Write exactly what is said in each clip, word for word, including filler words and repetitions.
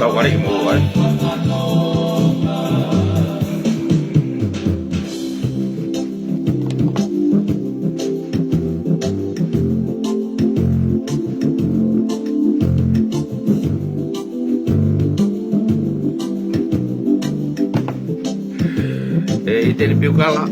Tau kare i mo ai. E i te lipiu kala.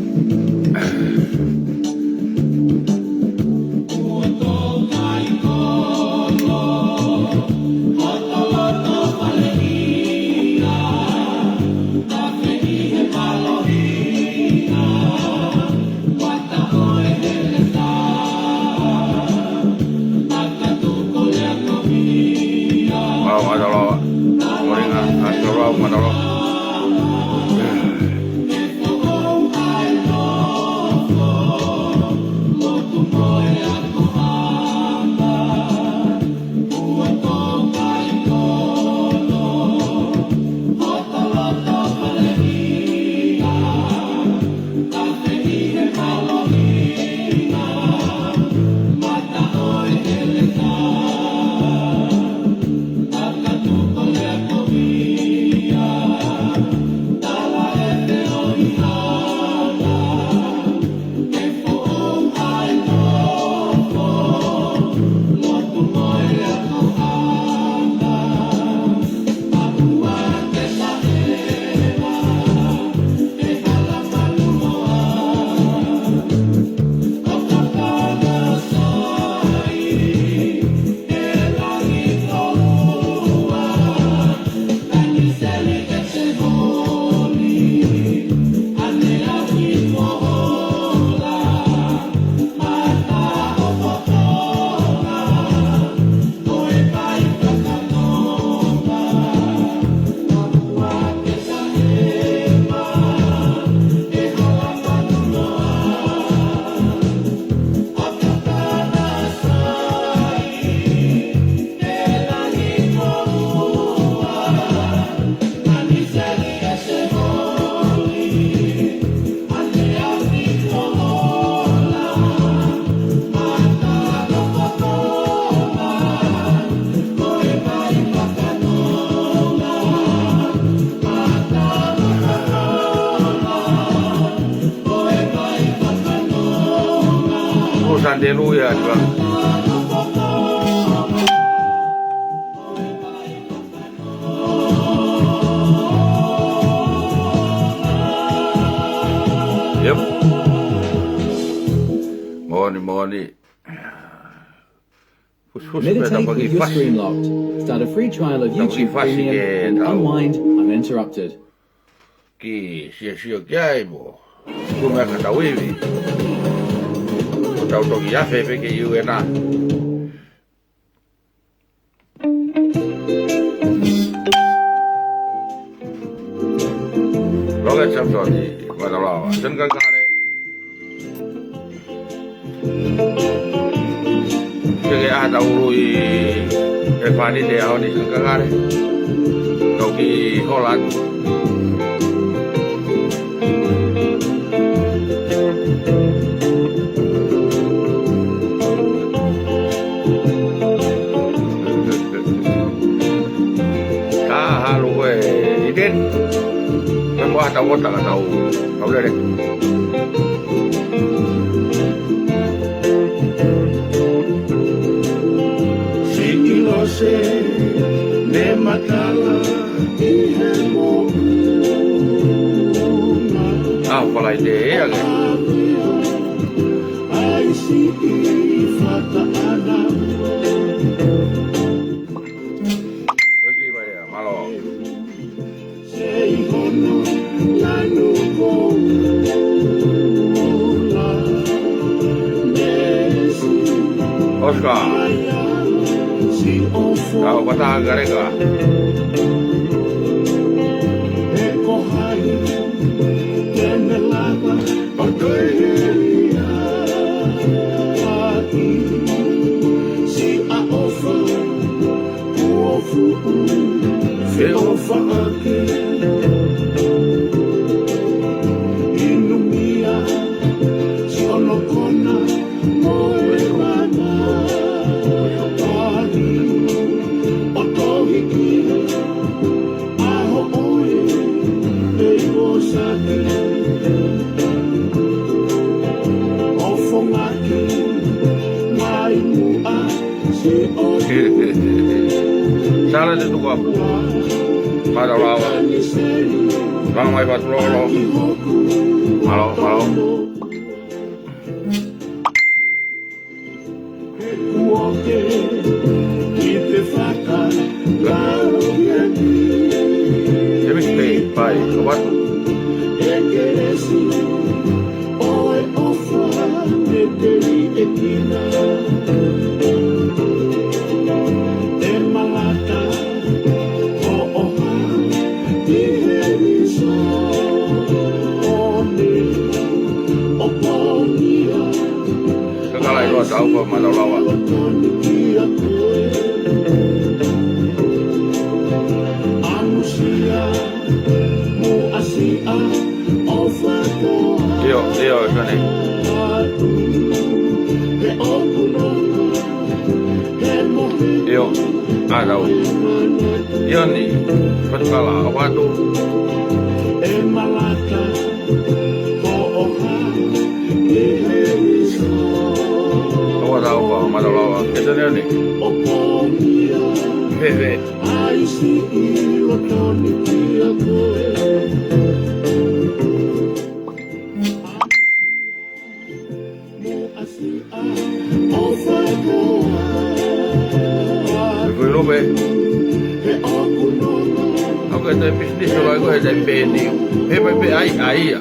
Mālō, mālō. Moringa, mālō, mālō. Haleluia, tuā. Yep. Moʻoni, moʻoni. Fusifusi pē Meditate with your screen locked. Start a free trial of YouTube Premium and unwind uninterrupted. Kiʻi siosio ki ai mo. Kuo meʻa ka tau ivi. Tau toki afe pē ke iu ena. Loke Samson, Matalava. Sen kakare. Ke ke ʻata ului e fānite ʻaho ni Sen kakare. Toki hola atu. Ka halu ko e iten. Ko e moa tau ota ka tau. Tau lele. Siʻi Lose, ne matala ʻi he moʻunga. ʻAho Falaite ē ange. ʻAi siʻi fakaʻana. Wesley Vaea, mālō. Sei hono lanu koula. Mesi. Oscar. Ai alo si ʻofa. Kau pataha kareka. He ko hai te ne lava ʻo toelia ai siʻa ʻofa. Kuo fuʻu feʻofaʻaki. Inumia siʻono kona mo e mana. Pali ʻo tohi ki ʻaho ʻoi e ivo saki. ʻO fongaki mai muʻa. Sala te tuku aku. Matalava. Vanga mai Fatulolo. Mālō, mālō. Kuo ke ki te fakalau ia ki. Emi te pai, o watu. E kelesi ʻo e ʻofa e teli e kina. E malata ʻo ʻoha ʻi he miso ʻo ne ʻo ponia. Kakala i loa tau ko Matalava. ʻIo, ʻio, ʻio, nei. ʻIo, ʻa tau. ʻIo ni, Fatukala, ʻo watu. ʻO tau ko Matalava, ke tane ni. He, he. Ko e lope. Ako e tai pisinisi o lai ko e tai peni. He pai pe ai, ai ia.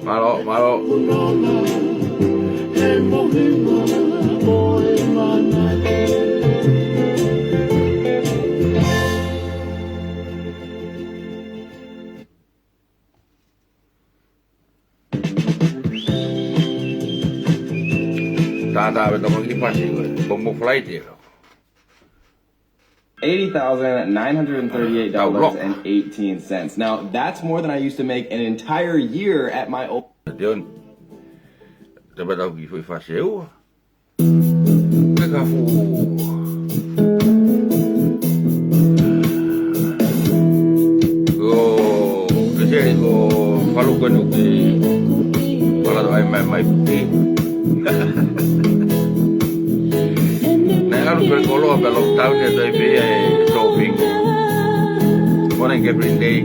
Mālō, mālō. Tātā me toko ki pasi ko e. Ko mo flight ia. Eighty thousand nine hundred thirty-eight dollars and eighteen cents. Now, that's more than I used to make an entire year at my old. Dion. Te pata ki fo i fasi e ua. Ka fu. Ko, ke se ko, falu ko nu ki. Pala Ai, mai, mai, puti. Naʻe ʻalu pē koloa pē lockdown ia, toe pē ia e shopping. Morning every day.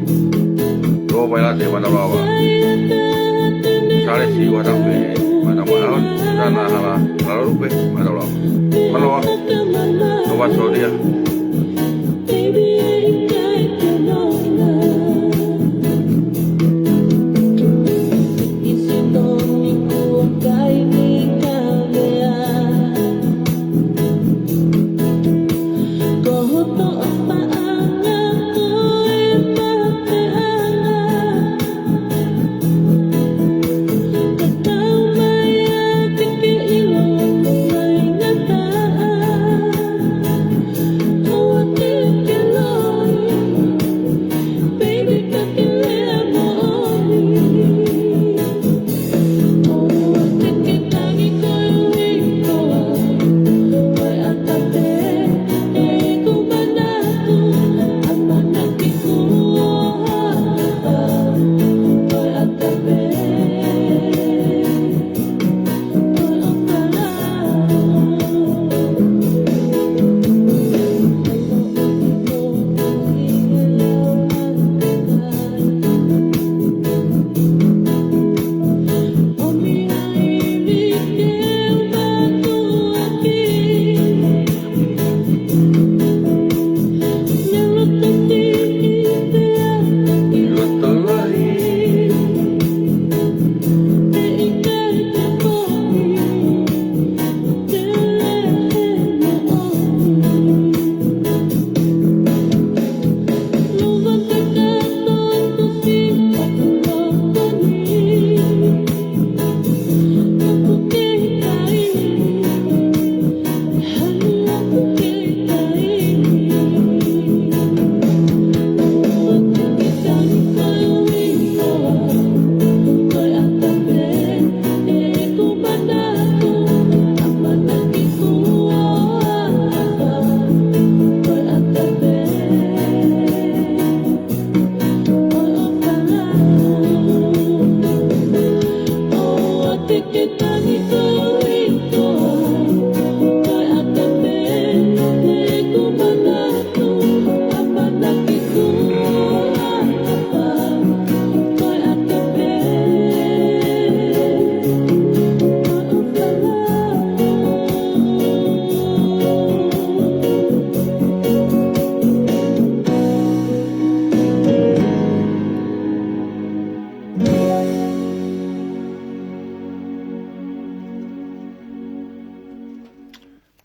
Tō mai lā te Manavava. Sale si wa tape Manavava. Nana hala, hala lupe Manavava. Manavava. Nova Soria.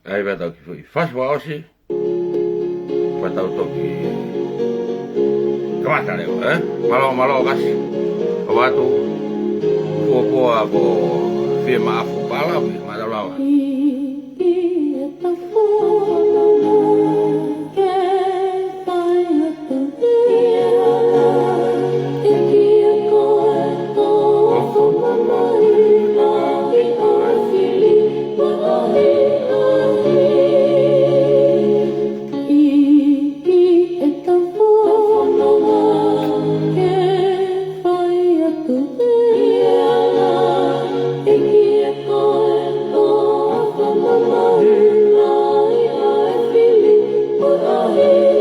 ʻAi, pea tau kiʻi foʻi fasi ua ʻosi. Pea tau toki kamata leva, ē? Mālō, mālō, kasi. ʻOatu, fuofua ko Fiemaʻafu Palavi, mālō lava.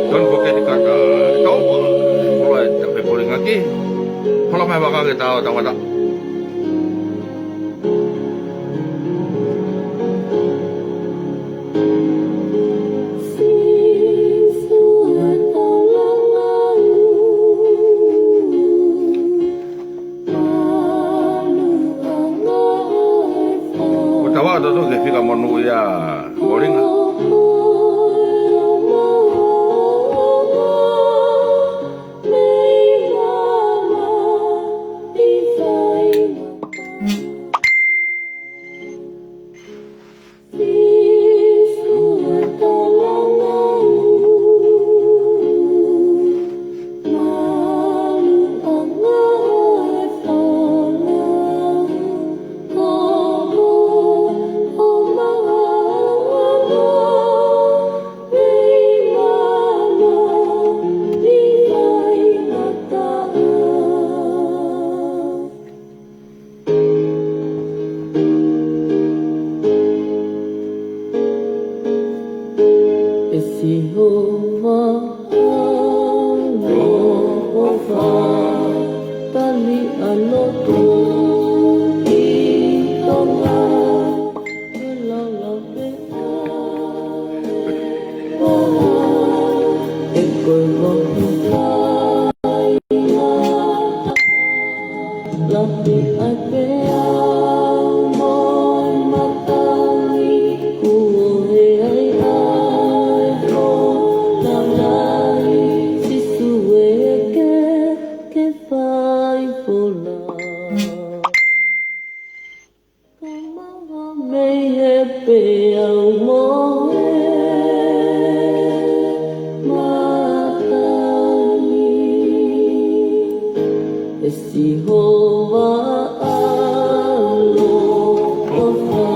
Tonu ko ke te kaka tau. Kula e tape pole ngaki. Kula mai waka ke tau tau tau. Ko tava toto ke fika monū ia Molinga. Sihova, ʻaloʻofa, tali ʻa e lotu ʻi Tonga, ke lala pē ʻa e ʻofa, he ko e lotu faingataʻa. Lapi ai pē au mo e matangi, kuo ʻohake ai ʻa e fola lahi, Sīsū ē, ke ke fai fola. Ka maha mei he pē au mo e matangi. ʻE Sihova, ʻaloʻofa,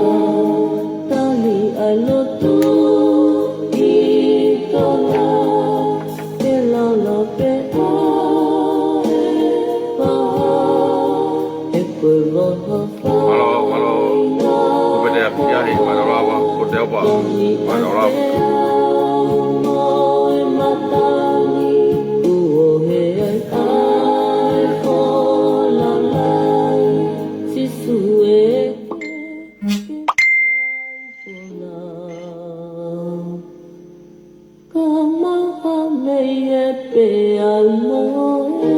tali ʻa e lotu ʻi Tonga, ke lala pē ʻa e ʻofa, he ko e lotu faingataʻa. Mālō, mālō. Kuo pehē ʻa e kiʻi ahi, mālō lava, ko te opa, mālō lava. Ka maha mei he pē au mo e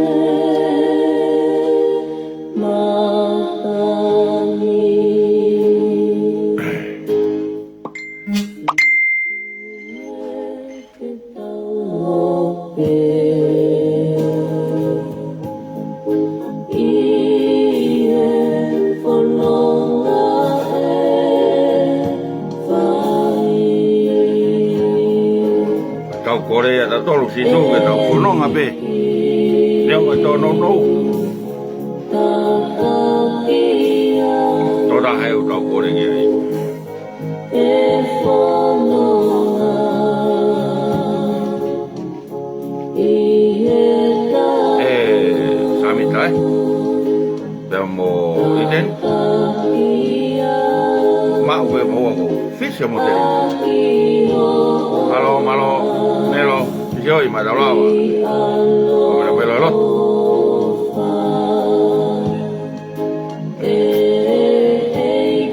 matangi. Ke tau ō pē ʻi he fononga ʻe fai. Tau kole ʻa tautolu Sīsū ke tau fononga pē. Neongo ʻetau nounou. Tō taha ʻetau kole ki ai. ʻE fononga ʻi he taʻu. ʻE Sāmita ē. Pea mo ʻIteni. Maʻu pē mo ua ko Fisi mo Teli. Mālō, mālō, Nelo, Fisi ʻoi, mālō lava. Mālō, mālō, mālō.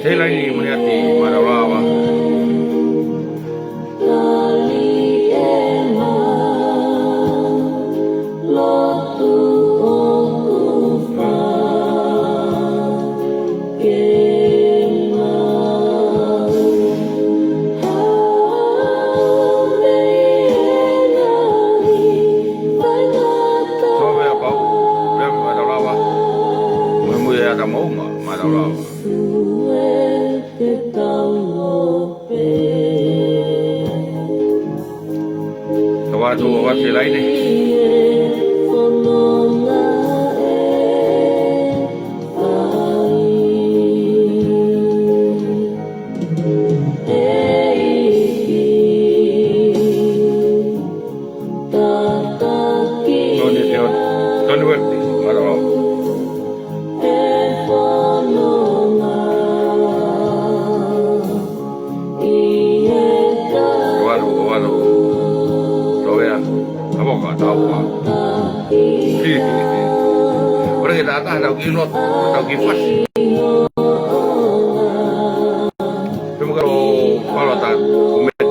Seilaini Moniati, mālō lava. Tō pē ʻa pau, pea mālō lava. Muimui ʻa e ata mo uma, mālō lava. Ke tau ō pē. Ka ʻoatu, ʻoatu Seilaini. Toni Teo, Toni Weti, mālō. ʻOatu, ʻoatu. Tō pē ʻa Tavoka, Tavoka. ʻOku ʻikai ke tau ʻatā, tau kiʻi lotu, tau kiʻi fasi. Pea mo kalo, kalo ta, komete.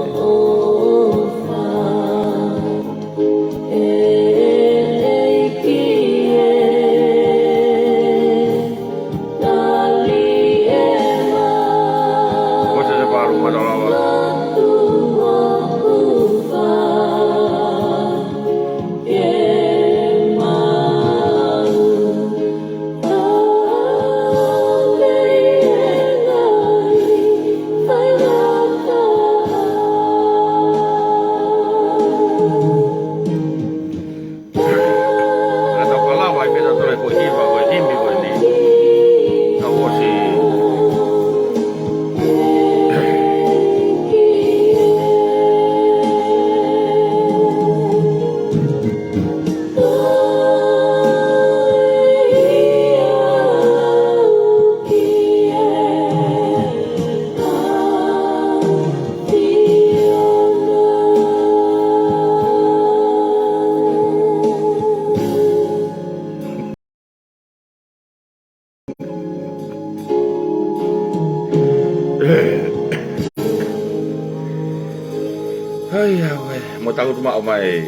Hai, ʻauē, mo tangutu maʻu mai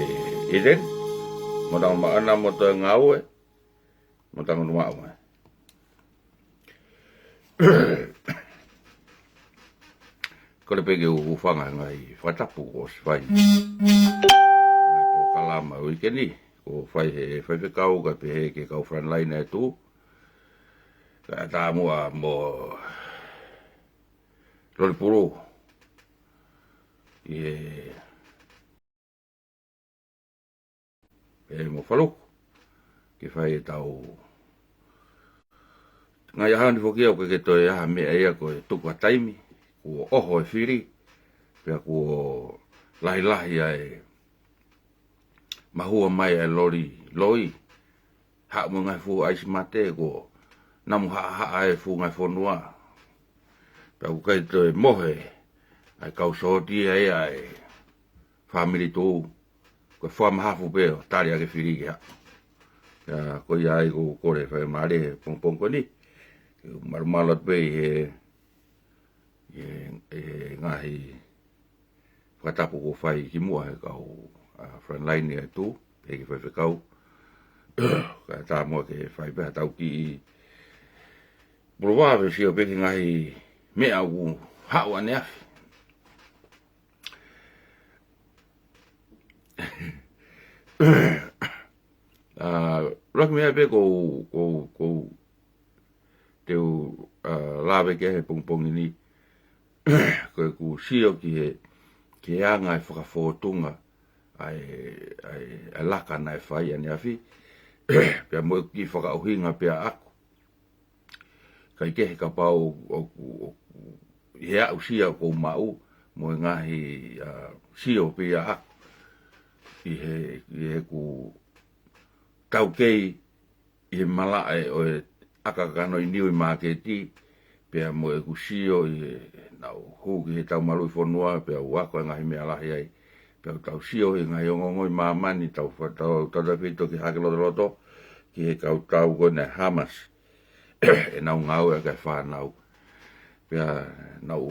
ʻi heni. Mo tangutu maʻu ʻana mo toe ngāue. Mo tangutu maʻu mai. Kole pē ke u hūfanga he ngaahi fakatapu kuo ʻosi fai. Ngaahi polokalama ʻo e uike ni, kuo fai he faifekau kae pehē ki he kau frontline ʻa e tuʻu. Kae ʻatā muʻa mo Lolipulū. ʻI he ʻe mo Faluku ke fai ʻetau ngaahi ʻaho ni foki ʻoku ʻikai ke toe ʻi ai ha meʻa ia ko e tuku ha taimi, kuo ʻoho e fili, pea kuo lahilahi ʻa e mahua mai ʻa e loli loi, haʻu mo e ngaahi fuʻu ʻaisi mate kuo namu haʻahaʻa e fuʻu ngaahi fonua. Pea ʻoku ʻikai toe mohe ʻa e kau sōtia ia ʻa e fāmili tuʻu, ko e fakamahafu pē ʻo tali ʻaki e fili ke haʻu. Pea ko ia ai ʻoku ou kole fai mālie he pongipongi ko eni, ke u malumalu atu pē ʻi he, ʻi he, ʻi he ngaahi fakatapu kuo fai kimuʻa he kau, ʻa, frontline ʻa e tuʻu, pehē ki he faifekau. Kae ʻatā muʻa ke fai pē haʻatau kiʻi pulovā pea sio pē ki he ngaahi meʻa ʻoku haʻu ʻaneafi. ʻA, ʻuluaki meʻa pē ʻoku ou, ʻoku ou, ʻoku ou te u, ʻa, lave ki ai he pongipongi ni, ko ʻeku sio ki he, ki he anga e fakafōtunga ʻa e, ʻa e, ʻa e laka naʻe fai ʻaneafi, pea mo ʻeku kiʻi fakaʻuhinga pē ʻaʻaku. Kae kehe kapau ʻoku, ʻoku, ʻi he aʻusia ʻoku ou maʻu, mo e ngaahi, ʻa, sio pē ia ʻaʻaku ʻi he, ʻi heʻeku taukei ʻi he malaʻe ʻo e ʻakakano ʻi Niu ʻi māketi, pea mo ʻeku sio ʻi heʻenau hū ki he tau maluʻi fonua, pea u ako e ngaahi meʻa lahi ai, pea u tau sio ʻi he ngaahi ongoongo ʻi māmani, tau fa-, tau, tau tafito ki hake lotoloto, ki he kau tau ko ena Hamas, ʻenau ngāue ʻaki e fānau. Pea naʻu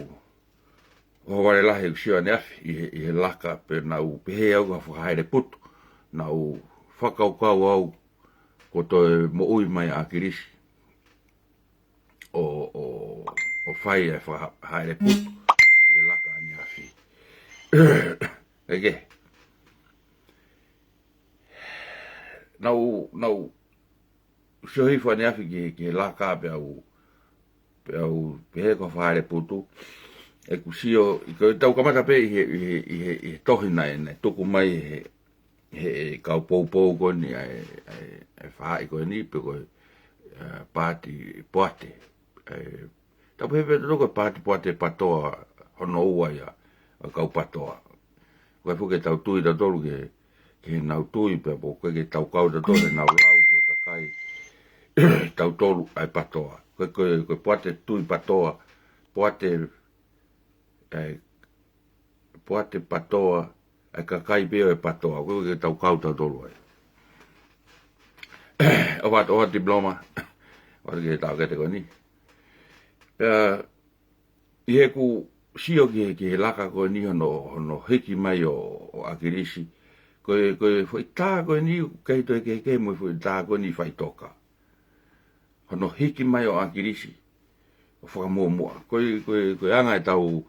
ʻohovale lahi ʻeku sio ʻaneafi ʻi he, ʻi he laka, pea naʻu pehē au ka fakahaere putu. Naʻu fakakaukau au kuo toe moʻui mai ʻa ʻAkilisi ʻo, ʻo, ʻo fai e fakahaere putu ʻi he laka ʻaneafi. ʻEke. Naʻu, naʻu sio hifo ʻaneafi ki he, ki he laka pea u, pea u pehē ko e fakahaere putu. ʻEku sio, ʻi ko e tau kamata pē ʻi he, ʻi he, ʻi he, ʻi he tohi naʻe, naʻe tuku mai he, he, he kau poupou ko eni ʻa e, ʻa e, ʻa e faʻahi ko eni, pe ko e, ʻa, Paati Poate. ʻA e, tau pehē pē tautolu ko e Paati Poate Patoa hono ua ia, ʻa e kau Patoa. ʻOku ʻikai foki ke tau tui tautolu ki he, ki heʻenau tui pea ʻoku ʻikai ke tau kau tautolu heʻenau lau ko e kakai tautolu ʻa e Patoa. Ko e, ko e, ko e Poate Tui Patoa, Poate, ʻa e, Poate Patoa, ʻa e kakai pē ʻo e Patoa, ʻoku ʻikai ke tau kau tautolu ai. ʻOfa atu, ʻofa atu Tipiloma, ʻofa atu ki he taʻokete ko eni. Pea, ʻi heʻeku sio ki he, ki he laka ko eni hono, hono hiki mai ʻo, ʻo ʻAkilisi. Ko e, ko e foʻi tā ko eni, ʻoku ʻikai toe kehekehe mo e foʻi tā ko eni faʻitoka. Hono hiki mai ʻo ʻAkilisi ʻo fakamuʻomuʻa. Ko e, ko e, ko e anga ʻetau,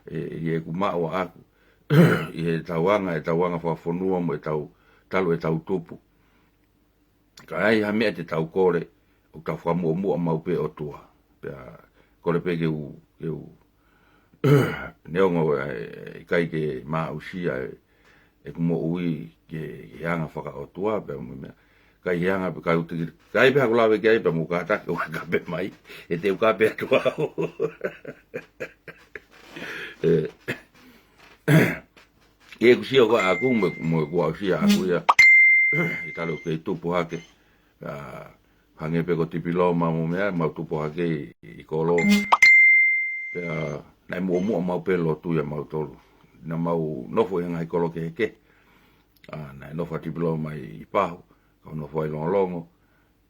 ʻe, ʻi heʻeku maʻu ʻaʻaku, ʻi heʻetau anga, ʻetau anga fakafonua mo ʻetau, talu ʻetau tupu. Ka ai ha meʻa te tau kole, ʻoku tau fakamuʻomuʻa maʻu pē ʻOtua. Pea kole pē ke u, ke u, neongo, ʻe, ʻikai ke maʻusia ʻe, ʻeku moʻui ki he, ki he anga fakaʻotua, pea mo e meʻa. Ka ʻi he anga pē ka u tiki, ka ʻi ai pē haʻaku lave ki ai pea mo kātaki ʻo ka pē mai, ʻe te u ka pē atu au. ʻE, ʻi heʻeku sio ko ʻaʻaku mo, mo ʻeku aʻusia ʻaʻaku ia. ʻI talu kei tupu hake. ʻA, hangē pē ko Tipiloma mo meʻa, mau tupu hake ʻi, ʻi kolo. Pea, naʻe muʻomuʻa maʻu pē lotu ia mautolu. Naʻa mau nofo ʻi he ngaahi kolo kehekehe. ʻA, naʻe nofo ʻa Tipiloma ʻi, ʻi Pahu, kau nofo ʻi Longolongo.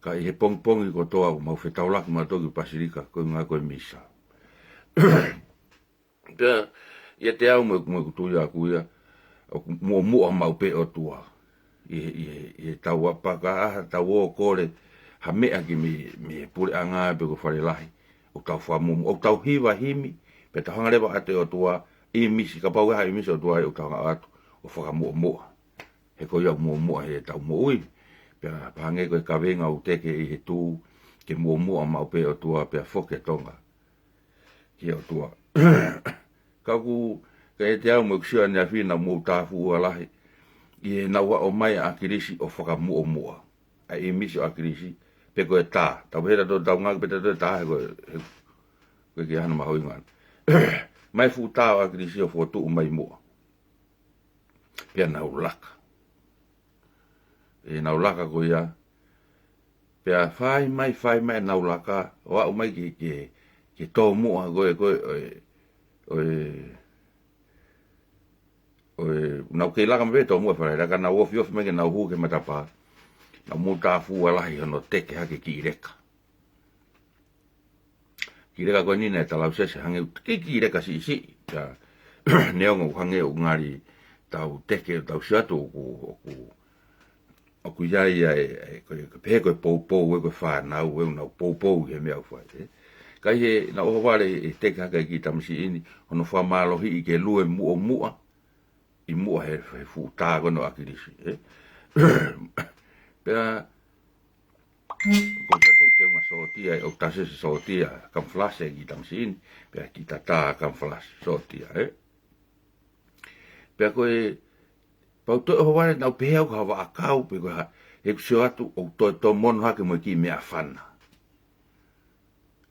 Ka ʻi he pongipongi kotoa ʻoku mau fetaulaki mautolu ki Pasilika, ko e ngaahi ko e misa. Pea, ʻiate au mo, mo ʻeku tui ʻaʻaku ia, ʻoku muʻomuʻa maʻu pē ʻOtua. ʻI he, ʻi he, ʻi heʻetau ʻapaka, ʻa, tau ō ʻo kole ha meʻa ki mei, mei he puleʻanga pe ko e fale lahi, ʻoku tau fakamuʻomuʻa, ʻoku tau hiva himi, pea tau hanga leva ʻo ʻoatu e ʻOtua ʻīmisi, kapau ʻe ʻi ai ha ʻīmisi ʻOtua ʻoku tau hanga ʻo ʻoatu, ʻo fakamuʻomuʻa. He ko ia ʻoku muʻomuʻa heʻetau moʻui. Pea pehē ange ko e kaveinga ʻoku teke ʻi he tū, ke muʻomuʻa maʻu pē ʻOtua pea foki ʻa Tonga ki he ʻOtua. Ka ʻoku, ka ʻiate au mo ʻeku sio ʻaneafi naʻa mou tāfuʻua lahi ʻi heʻenau ō mai ʻa ʻAkilisi ʻo fakamuʻomuʻa ʻa e ʻīmisi ʻo ʻAkilisi, pe ko e tā. Tau hela tō tau ngāueʻaki pē tā tō tā, he ko e, he ko e ʻikai ke ʻi ai hano mahuʻinga. Mai fuʻu tā ʻo ʻAkilisi ʻo fokotuʻu mai muʻa. Pea nau laka. ʻEnau laka ko ia. Pea fai mai, fai mai ʻenau laka, ʻo aʻu mai ki, ki, ki he tōmuʻa ko ē, ko ē, ʻo e, ʻo e, ʻo e, nau kei laka mai pē tōmuʻa e fale, ka nau ofiofi mai ke nau hū ki he matapā. Naʻa mou tāfuʻua lahi hono teke hake e kiʻi leka. Kiʻi leka ko eni naʻe talausese hangē ʻoku kiʻi, kiʻi leka siʻisiʻi. Ka neongo hangē ʻoku ngali tau teke, tau sio atu ʻoku, ʻoku, ʻoku ʻi ai ʻa e, ʻa e, ko e, ko e pehē ko e poupou ē, ko e fānau ē, ʻoku nau poupou he meʻa ʻoku fai, ē. Ka ʻi heʻenau ʻohovale ʻi he teke hake e kiʻi tamasiʻi ni, hono fakamālohiʻi ke lue muʻomuʻa ʻi muʻa he, he fuʻu tā ko ena ʻo ʻAkilisi, ē. Pea ko e tatu teunga sōtia, ʻo tasi se sōtia, kamufalasi e kiʻi tamasiʻi ni, pea kiʻi tatā kamufalasi sōtia, ē. Pea ko e, pau toe ʻohovale naʻa ku pehē au ko ha vaʻakau, pe ko ha, he ʻoku sio atu ʻoku toe tō mono hake mo e kiʻi meʻafana.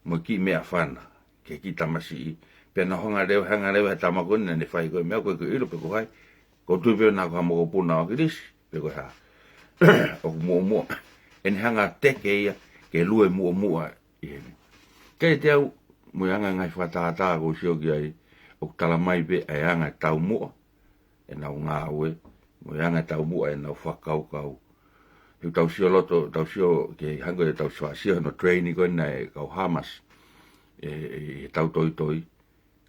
Mo e kiʻi meʻafana, ki he kiʻi tamasiʻi. Pea nau hanga leva, hanga leva he tama ko eni naʻa ne fai ko e meʻa ko ē, ʻikai ke u ʻilo pe ko hai. ʻOku ou tui pē naʻa ko ha mokopuna ʻo ʻAkilisi, pe ko e hā. ʻOku muʻomuʻa. ʻEne hanga ʻo teke ia, ke lue muʻomuʻa ʻi heni. Ka ʻiate au, mo e anga e ngaahi fakatātā ʻoku ou sio ki ai, ʻoku tala mai pē ʻa e anga e taumuʻa ʻenau ngāue, mo e anga e taumuʻa ʻenau fakakaukau. He ʻoku tau sio loto, tau sio ki he hangē ko ʻetau sio, sio hono train ko ena e kau Hamas, ʻe, ʻe, ʻetau toitoi,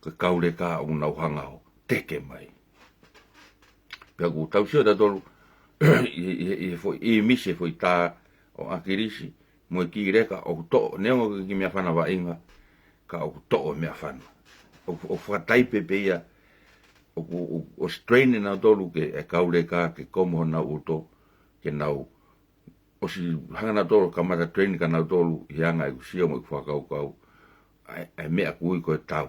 ko e kau leka ʻoku nau hanga ʻo teke mai. Pea ʻoku tau sio tautolu, ʻi, ʻi, ʻi he foʻi, ʻīmisi e foʻi tā ʻo ʻAkilisi, mo e kiʻi leka ʻoku toʻo, neongo ko e kiʻi meʻafana vaʻinga, ka ʻoku toʻo e meʻafana. ʻOku, ʻoku fakataipe pē ia, ʻoku, ʻoku, ʻosi train ʻe nautolu ke, e kau leka ke komo honau ʻuto, ke nau, ʻosi hanga nautolu, kamata train kia nautolu, ʻi he anga ʻeku sio mo ʻeku fakakaukau, ʻa e, ʻa e meʻa ʻoku ui ko e tau.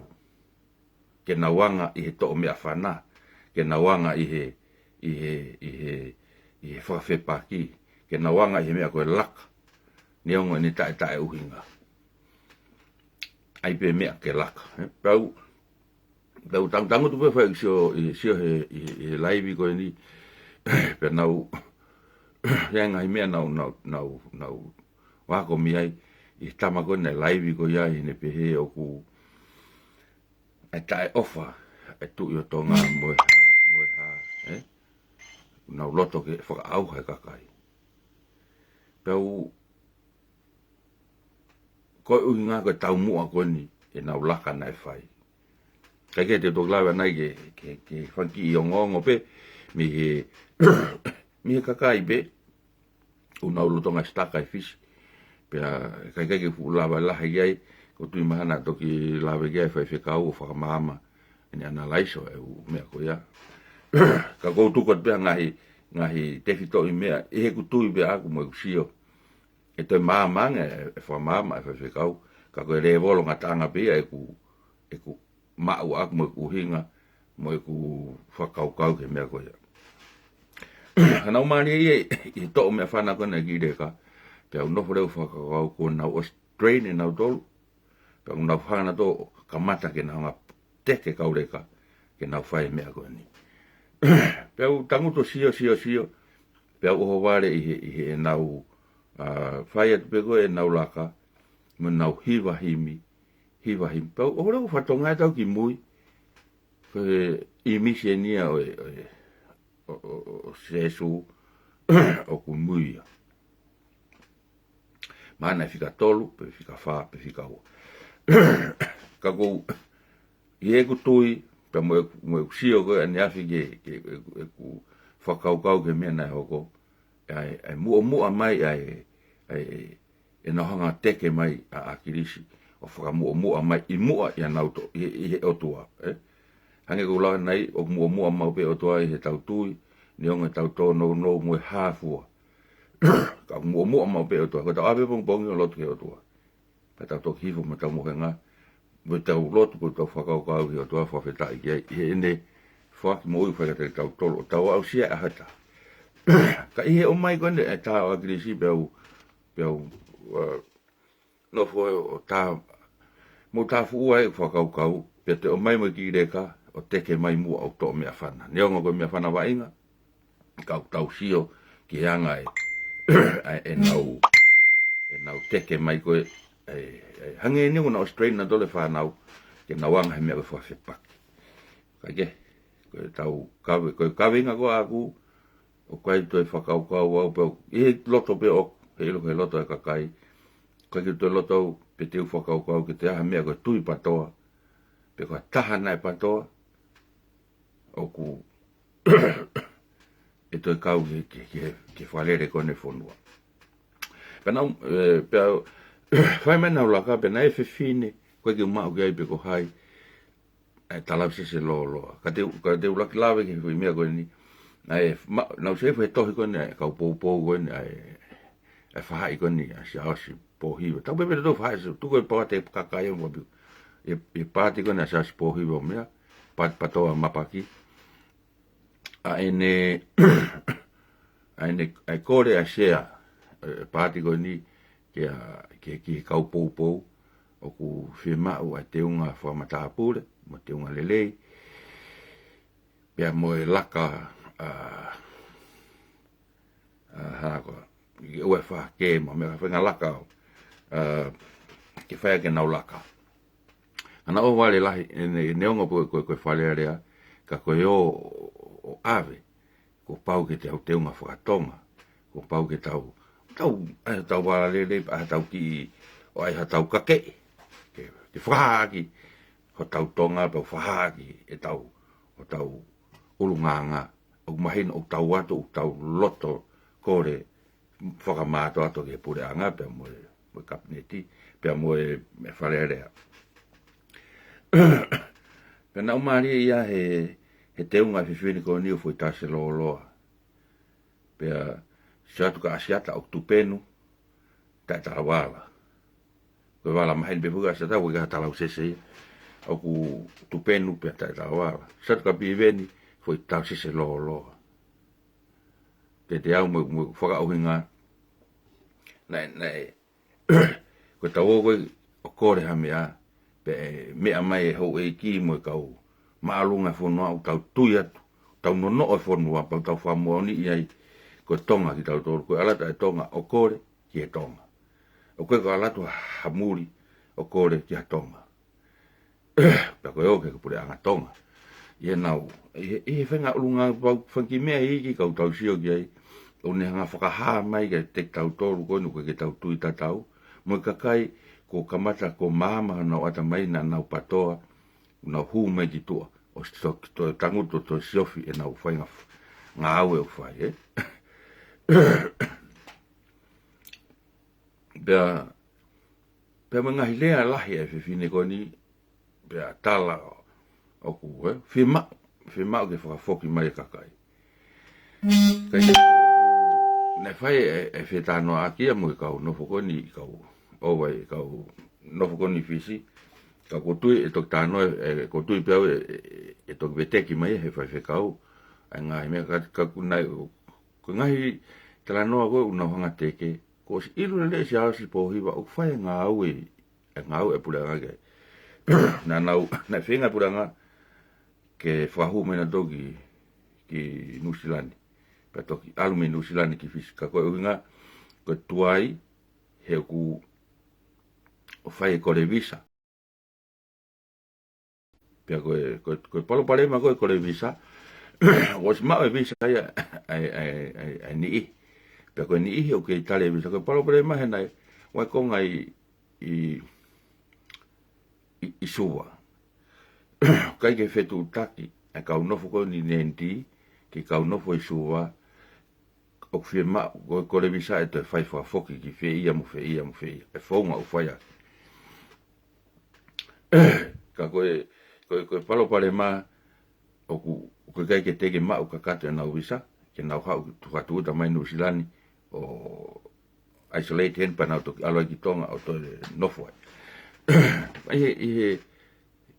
Ke nau anga ʻi he toʻo meʻafana, ke nau anga ʻi he, ʻi he, ʻi he, ʻi he fakafepaki, ke nau anga ʻi he meʻa ko e laka, neongo ʻene taʻetaʻeʻuhinga. ʻAi pē meʻa ke laka, ē? Pea u, pea u tang-, tangutu pē fai sio, ʻi, sio he, ʻi, ʻi he laivi ko eni, pea nau, ʻi ai e ngaahi meʻa naʻa ku, naʻa ku, naʻa ku, naʻa ku ako mei ai, ʻi he tama ko ena e laivi ko ia, ʻi heʻene pehē ʻoku, ʻa e taʻeʻofa ʻa e Tuʻi ʻo Tonga mo e hā, mo e hā, ē? Nau loto ke fakaʻauha e kakai. Pea u, ko e ʻuhinga ko e taumuʻa ko eni ʻenau laka naʻe fai. Kae kehe te u toki lave ʻanai ke, ke, ke fanga kiʻi ongoongo pē, mei he, mei he kakai pē, ʻoku nau lolotonga sitaka ʻi Fisi. Pea ʻikai ke u fuʻu lava lahi ki ai, ʻoku ou tui mahalo naʻa toki lave ki ai e faifekau ʻo fakamaama ʻene analyze ʻo e ʻū meʻa ko ia. Ka ʻoku ou tuku atu pē ha ngaahi, ngaahi tefitoʻi meʻa, ʻi heʻeku tui pē ʻaʻaku mo ʻeku sio. ʻE toe maama ange e, e fakamaama e faifekau, ka ko e lēvolo ngataʻanga pē ia ʻeku, ʻeku maʻu ʻaʻaku mo ʻeku ʻuhinga, mo ʻeku fakakaukau ki he meʻa ko ia. Ka naʻa ku mālieʻia ʻi he toʻo meʻafana ko ena e kiʻi leka, pea u nofo leva ʻo fakakaukau kuo nau ʻosi train ʻe nautolu, pea ʻoku nau hanga nautolu ʻo kamata ke nau hanga ʻo teke e kau leka, ke nau fai e meʻa ko eni. Pea u tangutu ʻo sio, sio, sio, pea u ʻohovale ʻi he, ʻi heʻenau, ʻa, fai atu pē ko ē ʻenau laka, mo ʻenau hiva himi, hiva himi. Pea u ʻohovale ʻo fakatokangaʻi atu au kimui, ko e ʻīmisi eni ia ʻo e, ʻo e, ʻo, ʻo, ʻo, ʻo Sēsū ʻoku mui ia. Mahalo naʻe fika tolu, pe fika fā, pe fika ua. Ka ʻoku ou, ʻi heʻeku tui, pea mo e, mo e sio ko ē ʻaneafi ke, ke, ke, ke fakakaukau ki he meʻa naʻe hoko. ʻA e, ʻa e muʻomuʻa mai ʻa e, ʻa e, ʻenau hanga teke mai ʻa, ʻa ʻAkilisi, ʻo fakamuʻomuʻa mai ʻi muʻa ʻia nautolu, ʻi, ʻi he ʻOtua, ē? Hangē ko e lau ʻanenai, ʻoku muʻomuʻa maʻu pē ʻOtua ʻi heʻetau tui, neongo ʻetau tōnounou mo e hā fua. Ka ʻoku muʻomuʻa maʻu pē ʻOtua, ko ʻetau ʻave pongipongi ʻo lotu ki he ʻOtua. Pea tau toki hifo mo ʻetau mohenga, mo ʻetau lotu, mo ʻetau fakakaukau ki he ʻOtua, fakafetaʻi ki ai, ʻi heʻene foaki moʻui fai kiate kitautolu, ʻo tau aʻusia ʻa e ʻaho ʻe taha. Ka ʻi he ʻomai ko eni ʻa e tā ʻo ʻAkilisi, pea u, pea u, uh, nofo ʻo tā, mo tā fuʻu ai fakakaukau, pea toe ʻomai mo e kiʻi leka, ʻo teke mai muʻa ʻo toʻo meʻafana. Neongo ko e meʻafana vaʻinga, ka ʻoku tau sio ki he anga ē, ʻa ʻenau, ʻenau teke mai ko ē, ē, ē, hangē ni ʻoku nau strain nautolu e fānau, ke nau anga he meʻa ko e fakafepaki. Ka ke, ko ʻetau kave, ko e kaveinga ko ē ʻaʻaku, ʻoku ʻikai toe fakakaukau au pē au, ʻi he loto pē ʻoku, he ʻilo ko e loto e kakai, ʻoku ʻikai ke toe loto au, pe te u fakakaukau, ke te aha meʻa ko e tui patoa, pe ko e taha naʻe patoa, ʻoku ʻe toe kau ki, ki, ki, ki he fakalele ko eni e fonua. Pea nau, ē, pea, fai mai ʻenau laka, pea naʻe fefine, ʻoku ʻikai ke u maʻu ki ai pe ko hai, ʻa e Talausese Lōloa. Ka te u, ka te u laki lave ki he foʻi meʻa ko eni, ʻa e, ma, nau seifu he tohi ko eni, ʻa e kau poupou ko eni, ʻa e, ʻa e fahaʻi ko eni, ʻa Siaosi Pōhiva. Tau pehē pē ʻe tautolu fahaʻi, so, tuku e paati e kakai ʻo mapiu. ʻI he, ʻi he paati ko eni ʻa Siaosi Pōhiva ʻo meʻa, paati patoa mapaki. ʻA ʻene, ʻa ʻene, ʻa e kole ʻa Sea, ē, paati ko eni, kia, kia, ki he kau poupou, ʻoku fiemaʻu ʻa e teunga fakamatāpule, mo e teunga lelei, pea mo e laka, ʻa, ʻa, hā ko ē, ʻi ʻUefa ke mo e meʻa faʻahinga laka ʻo, ʻa, ke fai ʻaki ʻenau laka. Ka naʻe ʻohovale lahi, ʻene, neongo ko e, ko e, ko e Fale Alea, ka ko e ō, ʻo ʻave, kuo pau ke te ʻau teunga fakatonga, kuo pau ke tau, tau, ʻai hotau vala lelei, ʻai hotau kiʻi, ʻo ʻai hotau kakeʻi, ke, ke fakahā ʻaki hotau Tonga, pea fakahāʻaki ʻetau, hotau ʻulungaanga, ʻoku mahino ʻoku tau ʻatu, ʻoku tau loto kole, fakamātoato ki he puleʻanga, pea mo e, mo e kapineti, pea mo e, mo e Fale Alea. Pea naʻe ʻomai ia he, he teunga e fefine ko eni ʻo Foʻi Taʻosi Lōloa. Pea sio atu kia ʻAsiata ʻoku tupenu, taʻe talavala. Ko e vala maheni pē foki ʻa ʻAsiata, ʻoku ʻikai ha talausese ia. ʻOku tupenu pea taʻe talavala. Sio atu kia Piveni, Foʻi Taʻosese Lōloa. Te te au mo, mo fakaʻuhinga. Naʻe, naʻe, ko ʻetau ō ko ē ʻo kole ha meʻa, pea ʻe meʻa mai e houʻeiki mo e kau māʻolunga e fonua ʻoku tau tui atu, tau nonoʻo e fonua, pea tau fakamoʻoniʻi ai, ko Tonga kitautolu, ko e ʻalu atu e Tonga ʻo kole ki he Tonga. ʻOku ʻikai ko e ʻalu atu ha muli ʻo kole ki ha Tonga. Pea ko e ō ki he puleʻanga Tonga. ʻI heʻenau, ʻi he, ʻi he faʻahinga ʻulungaanga pau, fanga kiʻi meʻa iiki kuo tau sio ki ai, ʻoku ne hanga fakahā mai kiate kitautolu ko eni ʻoku ʻikai ke tau tui tatau, mo e kakai kuo kamata kuo maama honau ʻatamai naʻa nau patoa, nau hū mai ki tuʻa, ʻo s-, to, to, tangutu ʻo toe siofi ʻenau faʻahinga f-, ngāue ʻoku fai, ē? Pea, pea mo e ngaahi lea lahi ʻa e fefine ko eni, pea tala ʻoku, ē, fiemaʻu, fiemaʻu ke fakafoki mai e kakai. Ka ʻi he, naʻe fai e, e fetalanoaʻaki ia mo e kau nofo ko eni, kau, ʻo vai, kau nofo ko eni Fisi, ka ʻoku ou tui ʻe toki talanoa, ē, ʻoku ou tui pē au ʻe, ʻe, ʻe toki veteki mai he faifekau, ʻa e ngaahi meʻa ka, ka ʻoku nai, ko e ngaahi talanoa ko ē ʻoku nau hanga teke, kuo ʻosi ʻilo lelei ʻe Siaosi Pōhiva ʻoku fai e ngāue, e ngāue e puleʻanga ke. Naʻa nau, naʻe feinga e puleʻanga ke fakahū mai nautolu ki, ki Nuʻusila ni. Pea toki ʻalu mei Nuʻusila ni ki Fisi. Ka ko e ʻuhinga, ko e tuai, he ʻoku ʻo fai e kole visa. Pea ko e, ko e, ko e palopalema ko e kole visa, kuo ʻosi maʻu e visa ia ʻa e, ʻa e, ʻa e, ʻa e niʻihi. Pea ko e niʻihi ʻoku kei tali e visa, ko e palopalema he naʻe, ʻoku ʻi ai e konga ʻi, ʻi, ʻi, ʻi Suva. ʻIkai ke fetuʻutaki ʻa e kau nofo ko eni ʻi Nēnitī ki he kau nofo ʻi Suva, ʻoku fiemaʻu ko e, ko e visa ʻe toe fai fakafoki ki fē ia mo fē ia mo fē ia. ʻE founga ʻo fai ʻaki. Ka ko e, ko e, ko e palopalema ʻoku, ʻoku ʻikai ke te ke maʻu kakato ʻenau visa, ke nau haʻu ki tuʻa tuʻuta mai Nuʻusila ni ʻo isolate heni pea nau toki ʻalu ai ki Tonga ʻo toe nofo ai. ʻI he, ʻi he,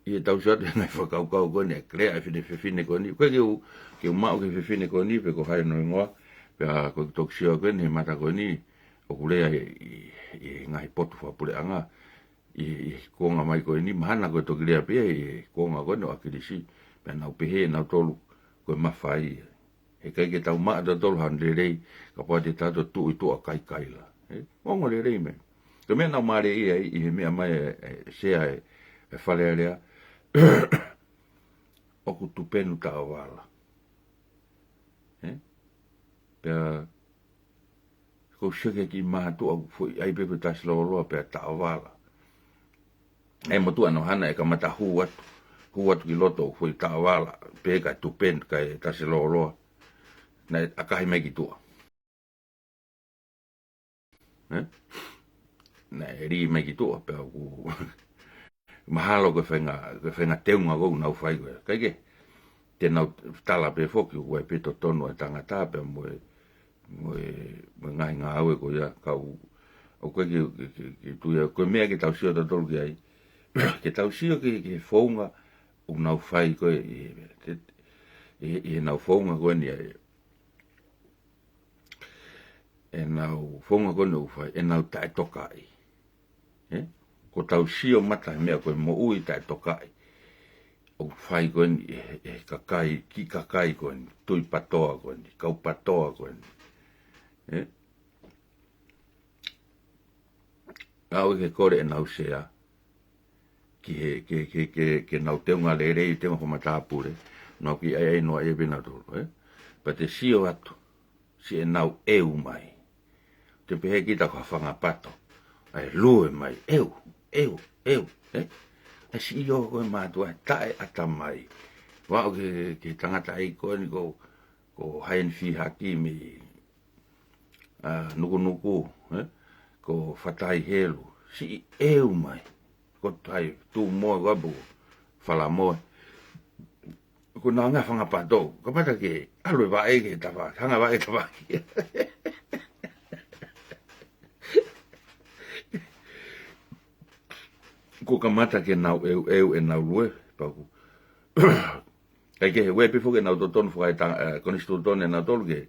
ʻi he tau sio atu he ngaahi fakakaukau ko eni, ʻe lea ʻa e fefine ko eni. ʻOku ʻikai ke u, ke u maʻu ki he fefine ko eni, pe ko hai hono hingoa, pea ko e toki sio ko eni he mata ko eni, ʻoku lea ʻi, ʻi, ʻi he ngaahi potu fakapuleʻanga, ʻi, ʻi he kuonga mai ko eni, mahalo ko e toki lea pē ia ʻi he kuonga ko eni ʻo ʻAkilisi, pea nau pehē nautolu ko e mafai. He ʻikai ke tau maʻu ʻe tautolu ha lelei, kapau te tau tuʻu ʻi tuʻa kaikaila. ʻE, ongo lelei mai. Ko e meʻa naʻa ku mālieʻia ai ʻi he meʻa mai ʻe, ʻe Sea ʻe, ʻe Fale Alea, ʻoku tupenu taʻovala. ʻE? Pea, ko e seke ki mātuʻa, foʻi ai pē ko e tasi lōloa pea taʻovala. ʻE motuʻa naʻa ku hanga ʻe kamata hū atu, hū atu ki loto foʻi taʻovala, pea kae tupenu, kae tasi lōloa. Naʻe ʻakahi mai ki tuʻa. ʻE? Naʻe lī mai ki tuʻa, pea ʻoku mahalo ko e faʻahinga, ko e faʻahinga teunga ʻoku nau fai ko ē. ʻIkai ke, te nau tala pē foki, ʻoku ʻi ai pē totonu ʻa e tangata, pea mo e, mo e, mo e ngaahi ngāue ko ia, ka ʻoku, ʻoku ʻikai ke, ke, ke, ke tui au, ko e meʻa ke tau sio tautolu ki ai. Ke tau sio ki, ki he founga ʻoku nau fai ko ē, ʻi, ʻi, ʻi heʻenau founga ko eni ai. ʻEnau founga ko eni ʻoku fai, ʻenau taʻetokaʻi. ʻE? Ko ʻetau sio mata he meʻa ko e moʻui taʻetokaʻi. ʻOku fai ko eni ʻe he, ʻe he kakai, kiʻi kakai ko eni, tui patoa ko eni, kau patoa ko eni. ʻE? ʻOku ʻikai ke kole ʻenau sea ki he, ke, ke, ke, ke nau teunga lelei, teunga fakamatāpule, nau kiʻi ʻai ʻai noa ia pē nautolu, ʻe? Pea te sio atu, siʻenau ʻeu mai. Te pehē kita ko ha fanga pato. ʻAi lue mai, ʻeu, ʻeu, ʻeu, ʻe? ʻAi siʻi ʻio ko e mātuʻa, taʻeʻatamai. Vau ke, ke tangata ai ko eni ko, ko Haini Fihaki mei ʻa Nukunuku, ʻe? Ko Fatai Helu, siʻi ʻeu mai. Ko Tahi Tumoe, ko Apu Falamoe. Ko ʻenau ngaahi fanga pato, kamata ke ʻalu e vaʻe ke tava, hanga vaʻe tava. Ko e kamata ke nau ʻeu, ʻeu ʻenau lue, pea ʻoku ʻikai ke, ʻoku ʻi ai pē foki ʻenau totonu fakaetanga, ʻe, konisitūtone ʻanautolu ke,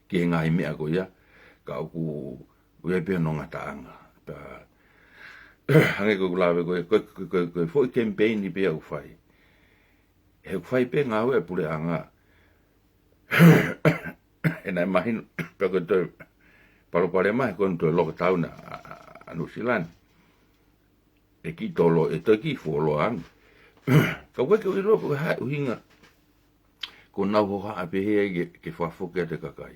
ki he ngaahi meʻa ko ia, ka ʻoku, ʻoku ʻi ai pē hono ngataʻanga. Pea, hangē ko ʻeku lave ko ē, ko e, ko e, ko e, ko e foʻi kemipeini pē ʻoku fai. He ʻoku fai pē ngāue ʻa e puleʻanga. ʻE naʻe mahino, pea ko e toe palopalema he ko eni toe lockdown ʻa, ʻa, ʻa Nuʻusila ni. ʻE kiʻi tolo, ʻe toe kiʻi fuoloa ange. Ka ʻoku ʻikai ke u ʻilo pe ko e hā e ʻuhinga. Ko ʻenau hohaʻa pehē ai ke, ke fakafoki atu e kakai.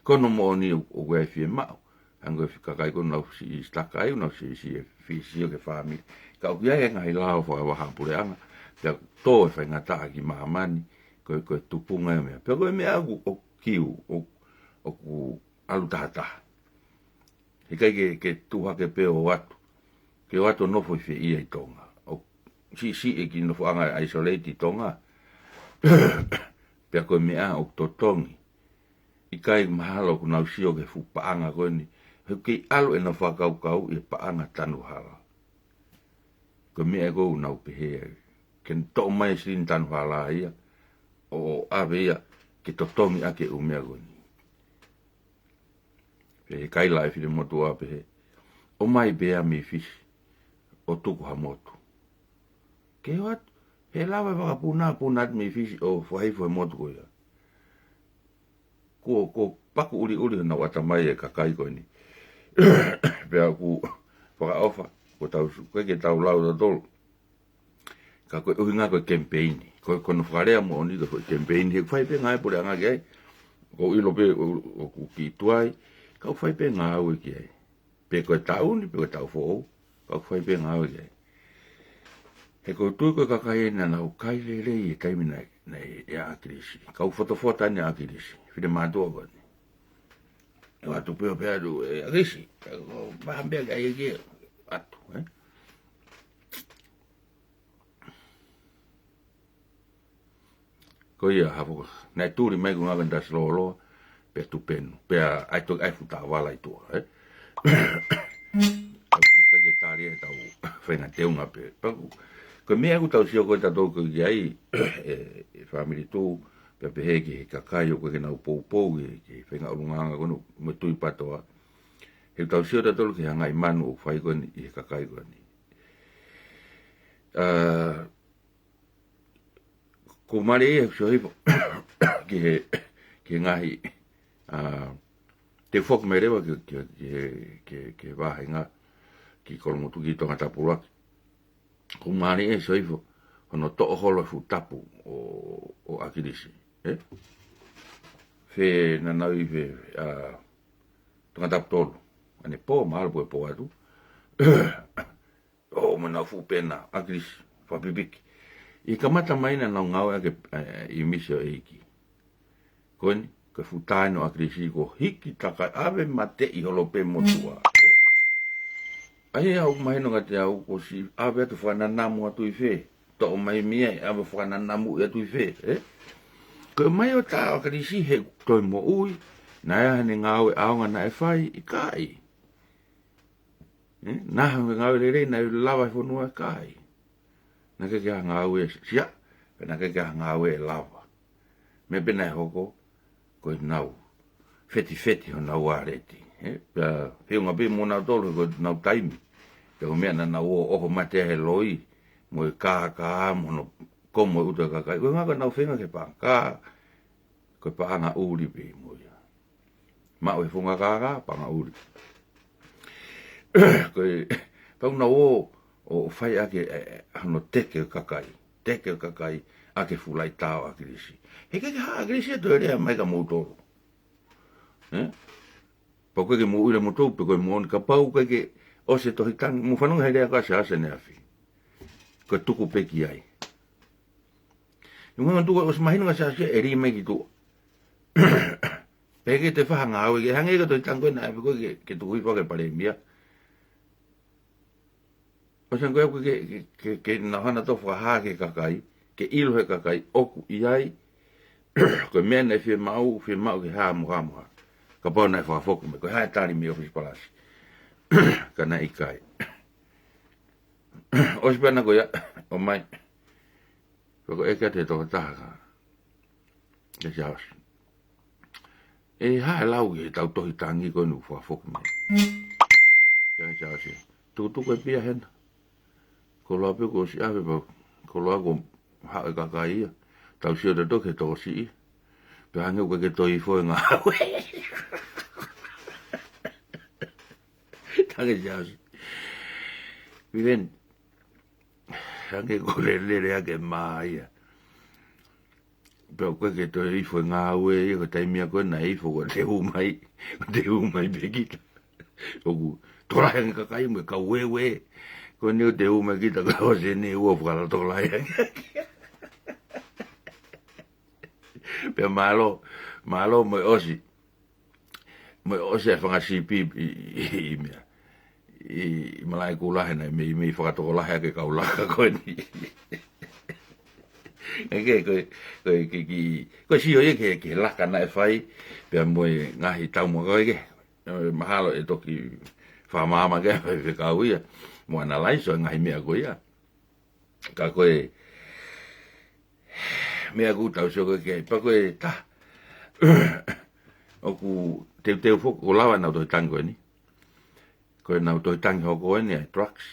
Ko hono moʻoni ʻoku, ʻoku ʻi ai e fiemaʻu. Hangē ko e kakai ko ʻenau siʻi sitakaʻi, ʻenau siʻi, siʻi, siʻi, siʻi ke fāmili. Ka ʻoku ʻi ai e ngaahi lao fakavahaʻapuleʻanga. Pea tō e faingataʻa ki māmani, ko e, ko e tupunga e meʻa. Pea ko e meʻa ʻoku, ʻoku kiu, ʻoku, ʻoku ʻalu tahataha. He ʻikai ke, ke tuʻu hake pē ʻo ʻoatu. Ke ʻoatu ʻo nofo ʻi fē ia ʻi Tonga. ʻO siʻisiʻi e kiʻi nofoʻanga isolate ʻi Tonga. Pea ko e meʻa ʻoku totongi. ʻIkai mahalo ʻoku nau sio ki he fuʻu paʻanga ko eni. He ʻoku kei ʻalu ʻenau fakakaukau ʻi he paʻanga tanu hala. Ko e meʻa ʻoku nau pehē ai. Ke toʻo mai e silini tanu hala ia. ʻO, ʻo ʻave ia ke totongi ʻaki e ʻū meʻa ko eni. Pea kaila e finemotuʻa pehē, ʻomai pē ia mei Fisi, ʻo tuku ha motu. Ke ʻoatu, he lava e fakapuna, puna atu mei Fisi ʻo fakahifo he motu ko ia. Kuo, kuo paku ʻuliʻuli honau ʻatamai e kakai ko eni. Pea ʻoku fakaʻofa, ko tau su-, ko e ke tau lau tautolu. Ka ko e ʻuhinga ko e kemipeini. Ko, ko hono fakalea moʻoni ko e kemipeini. He ʻoku fai pē ngāue puleʻanga ki ai. ʻOku ou ʻilo pē ʻo, ʻoku kiʻi tuai. Ka ʻoku fai pē ngāue ki ai. Pe ko e taʻu ni, pe ko e taʻu foʻou. Ka ʻoku fai pē ngāue ki ai. ʻOku ou tui ko e kakai eni naʻa nau kai lelei he taimi naʻe, naʻe ʻia ʻAkilisi. Kau fotofota eni ʻa ʻAkilisi. Finemātuʻa ko eni. ʻOatu pē ʻo pehē atu, ʻe ʻAkilisi, ʻe, ʻo, maha mea ke ai ke ʻatu, ē? Ko ia, Hafoka, naʻe tuli mai ko e ngaahi kandasi lōloa, pea tupenu, pea ʻai toki ʻai fuʻu taʻovala ʻi tuʻa, ē? ʻOku ʻikai ke tali ʻe tau feinga teunga pē. Pea ko, ko e meʻa ʻoku tau sio ko ē tautolu ko ē ki ai, ʻe, ʻe fāmili Tū, pea pehē ki he kakai ʻoku ʻikai ke nau poupou ki he, ki he feinga ʻulungaanga ko eni mo e tui patoa. He ʻoku tau sio tautolu ki he ngaahi manu ʻoku fai ko eni ʻi he kakai ko eni. ʻA, ʻoku mālie ʻeku sio hifo ki he, ki he ngaahi, ʻa, te u foki mai leva ki, ki, ki he, ki he, ki he vāhenga ki Kolomotuʻa ki Tongatapu ʻuluaki. ʻOku mālie ʻeku sio hifo hono toʻo holo e fuʻu tapu ʻo, ʻo ʻAkilisi, ē? Fē naʻa nau ʻi fē, ʻa, Tongatapu tolu. ʻAnepō, mahalo pē pō atu. ʻO, mo ʻenau fuʻu pena, ʻAkilisi, fakapipiki. ʻI he kamata mai naʻa nau ngāueʻaki, ē, ʻi he misi ʻo e ʻEiki. Ko eni, ko e fuʻu tā eni ʻo ʻAkilisi kuo hiki takai, ʻave mateʻi holo pē motuʻa. ʻAi ʻoku mahino kiate au, kuo ʻosi ʻave atu fakananamu atu ʻi fē. Toʻo mai mei ai, ʻave fakananamu atu ʻi fē, ē? Ko e ʻomai ʻo tā ʻo ʻAkilisi he toe moʻui, naʻe ʻi ai haʻane ngāue ʻaonga naʻe fai, ʻikai. Ē? Naʻe ʻi ai ha ngāue lelei naʻe lava he fonua, ʻikai. Naʻe ʻikai ke ʻi ai ha ngāue sia, pea naʻe ʻikai ke ʻi ai ha ngāue ʻe lava. Meʻa pē naʻe hoko, ko ʻenau fetifeti honau ʻaleti, ē? Pea feʻunga pē mo nautolu ko ʻenau taimi. Pea ko e meʻa naʻa nau ō ʻo ʻoho mate he loi, mo e kākā, mo hono komo e ʻuto e kakai. Ko e ʻuhinga ko ʻenau feinga ki he paʻanga, ko e paʻanga ʻuli pē mo ia. Maʻu e funga kākā, paʻanga ʻuli. Ko e, pau naʻa nau ō ʻo fai ʻaki e, e, hono teke e kakai. Teke e kakai ʻaki e fuʻu laʻitā ʻo ʻAkilisi. He ʻikai ke hā ʻAkilisi ʻe toe lea mai kia moutolu. Ē? Pau ʻikai ke mou ʻilo moutolu pe ko e moʻoni, kapau ʻikai ke ʻosi e tohi tangi, mou fanongo he lea ko ē ʻa Siaosi ʻaneafi. Ko e tuku pē ki ai. ʻI he ʻuhinga tuku ʻosi mahino kia Siaosi ʻe lī mai ki tuʻa. Pea ke toe fai ha ngāue ke hangē ko e tohi tangi ko ē naʻe ʻave ko ē ke, ke tuku hifo ki he palēmia. ʻOsi ange ko ē ke, ke, ke, ke nau hanga ʻo fakahā ki he kakai, ke ʻilo he kakai ʻoku ʻi ai, ko e meʻa naʻe fiemaʻu, fiemaʻu ke hā mo hā mo hā. Kapau naʻe fakafoki mai, ko e hā e tali mei he ʻōfisi palasi. Ka naʻe ʻikai. ʻOsi pē ʻana ko ia, ʻomai. Pea ko e ʻeke atu he tokotaha ka, kia Siaosi. ʻE hā e lau ki he tau tohi tangi ko eni ʻoku fakafoki mai? Kia Siaosi. Tukutuku e pia hena. Ko e lau pē kuo ʻosi ʻave pea, ko e lau kuo haʻu e kakai ia. Tau sio tautolu ki he tokosiʻi. Pea hangē ʻoku ʻikai ke toe hifo e ngāue. Tangi Siaosi. Piveni. Hangē ko e lele ake mā ia. Pea ʻoku ʻikai ke toe hifo e ngāue ia, ko e taimi ia ko ē naʻe hifo ko e te hū mai, ko e te hū mai pē kita. ʻOku tokolahi ange kakai mo e kau ueue. Ko eni ʻoku te hū mai kita ka ʻosi eni ʻoku fakalotolahi ange. Pea mālō, mālō mo e ʻosi. Mo e ʻosi e fanga sipi ʻi, ʻi, ʻi meʻa. ʻI, ʻi Malaʻekula he naʻe meimei fakatokolahi ʻaki e kau laka ko eni. ʻIkai ke, ko e, ko e, ki, ki, ko e sio ia ki he, ki he laka naʻe fai, pea mo e ngaahi taumuʻa ko ē ke, ē, mahalo ʻe toki fakamaama ki ai e faifekau ia, mo analyze ʻo e ngaahi meʻa ko ia. Ka ko e, meʻa ʻoku tau sio ko ē ki ai, pea ko e taha. ʻOku teuteu foki, ʻoku lava ʻenau tohi tangi ko eni. Ko ʻenau tohi tangi hoko eni ʻa e drugs.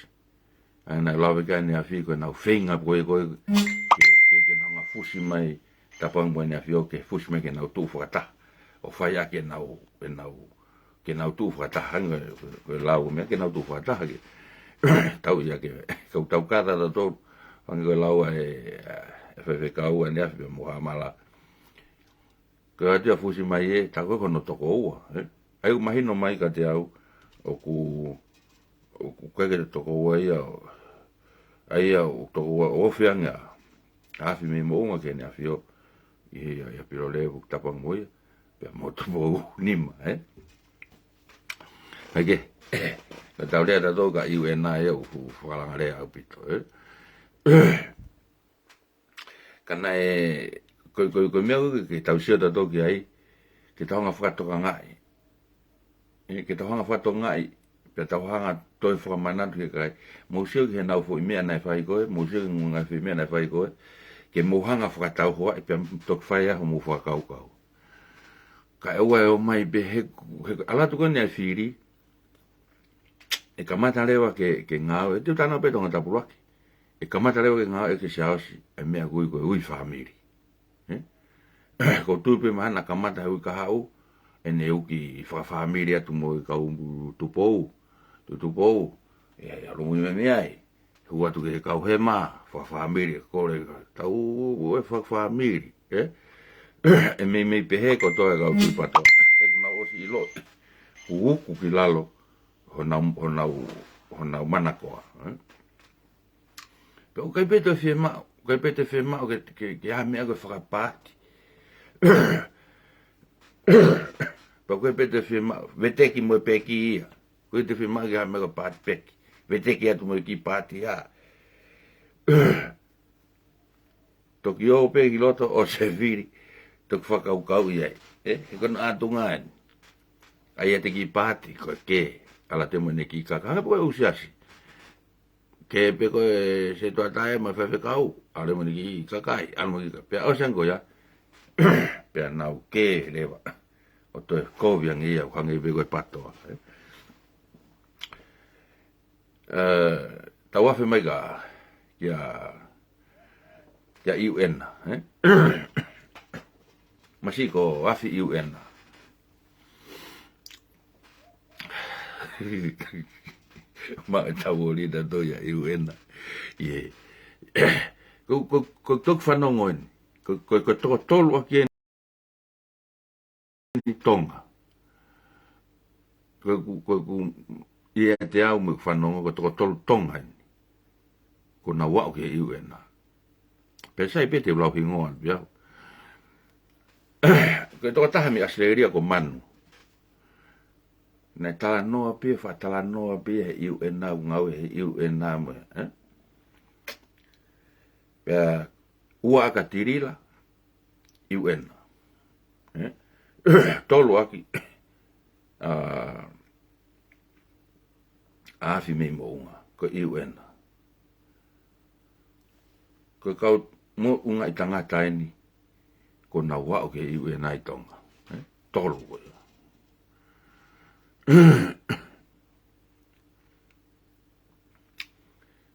ʻA ia naʻe lave ki ai ʻaneafi ko ʻenau feinga ko ē ko ē ke, ke, ke nau hanga ʻo fusi mai, tapu ange mo ʻaneafi ʻo ke fusi mai ke nau tuʻu fakataha. ʻO fai ʻaki ʻenau, ʻenau, ke nau tuʻu fakataha, hangē ko e, ko e lau meʻa ke nau tuʻu fakataha ke. Tau ia ke, kau tau kata tautolu, hangē ko e lau ʻa e, ʻa e faifekau ʻaneafi mo Hamala. Ko e ʻalu atu ʻo fusi mai ē, tā ko ē ko hono tokoua, ē? ʻA ia ʻoku mahino mai kiate au, ʻoku, ʻoku ʻikai ke tokoua ia ʻo, ʻA ia ʻoku toko ua ʻo ofi ange ʻa Afi mei Moʻunga ki heʻene ʻafio ʻi he, ʻi he Pilolevu ki Tapangamoʻia, pea mo Tupou Nima, ē? ʻAi ke, ka tau lea tautolu ki he U N ē, ʻoku fakalanga lea ʻaupito, ē? Ka naʻe, ko, ko, ko e meʻa ko ē ke, ke tau sio tautolu ki ai, ke tau hanga fakatokangaʻi. ʻE, ke tau hanga fakatokangaʻi, pea tau hanga toe fakamanatu ki he kakai. Mou sio ki heʻenau foʻi meʻa naʻe fai ko ē, mou sio ki he ngaahi foʻi meʻa naʻe fai ko ē, ke mou hanga fakatauhoaʻi, pea toki fai ai hoʻomou fakakaukau. Kae ʻoua ʻe ō mai pē he, he, ʻalu atu ko eni ʻa e fili, ʻe kamata leva ke, ke ngāue, te u tala pē Tongatapu ʻuluaki. ʻE kamata leva ke ngāue ʻe Siaosi, ʻa e meʻa ko ē ko e ui fāmili. Ē? Ko e tuʻu pē mahalo naʻe kamata he uike kahaʻu, ʻene uki fakafāmili atu mo e kau Tupou, Tupou, ʻe, ʻe ʻalu mo e meʻa ai. Hū atu ki he kau Hema, fakafāmili, kole, tau ō ʻo fakafāmili, ē? ʻE meimei pehē kotoa e kau Tuʻi Patoa, he kuo nau ʻosi ʻiloʻi. Kuo uku ki lalo, honau, honau, honau manakoa, ē? Pea ʻoku ʻikai pē toe fiemaʻu, ʻoku ʻikai pē toe fiemaʻu ke, ke, ke ʻi ai ha meʻa ko e fakapaati. Pea ʻoku ʻikai pē toe fiemaʻu, veteki mo e peki ia. ʻOku ʻikai toe fiemaʻu ke ʻi ai ha meʻa ko e paati peki. Veteki atu mo e kiʻi paati ia. Toki ō pē ki loto ʻo se fili, toki fakakaukauʻi ai. Ē, he ko hono ʻātunga eni. ʻA ia te kiʻi paati, ko e kē, ʻalu atu mo ʻene kiʻi kaka. Hangē pē ko e ʻū siasi. Kē pē ko e setuata ē mo e faifekau, ʻalu mo ʻene kiʻi kakai, ʻalu mo e kiʻi ka-, pea ʻosi ange ko ia, pea nau kē leva. ʻO toe kovi ange ia, ʻo hangē pē ko e Patoa, ē. Ē, tau afe mai ka, kia, kia U N, ē? Masiʻi ko e afi U N. Ma e tau ʻo lita to ia U N. Ie. Ko, ko, ko toki fanongo eni. Ko, ko, ko toko tolu ʻaki eni Tonga. Ko, ko, ko, ko, ʻiate au mo e fanongo ko toko tolu Tonga eni. Ko nau aʻu ki he U N. Pea sai pē te u lau hingoa pē au. Ko e tokotaha mei ʻAositelēlia ko Manu. Naʻe talanoa pē, fakatalanoa pē he U N ʻoku ngāue he U N mo, ē? Pea ua ʻaki ʻa Tilila, U N. Ē? Tolu ʻaki, ʻa, ʻa Afi mei Moʻunga, ko e U N. Ko e kau Moʻunga ʻi tangata eni, ko nau aʻu ki he U N ʻi Tonga. Ē? Tolu ko ia.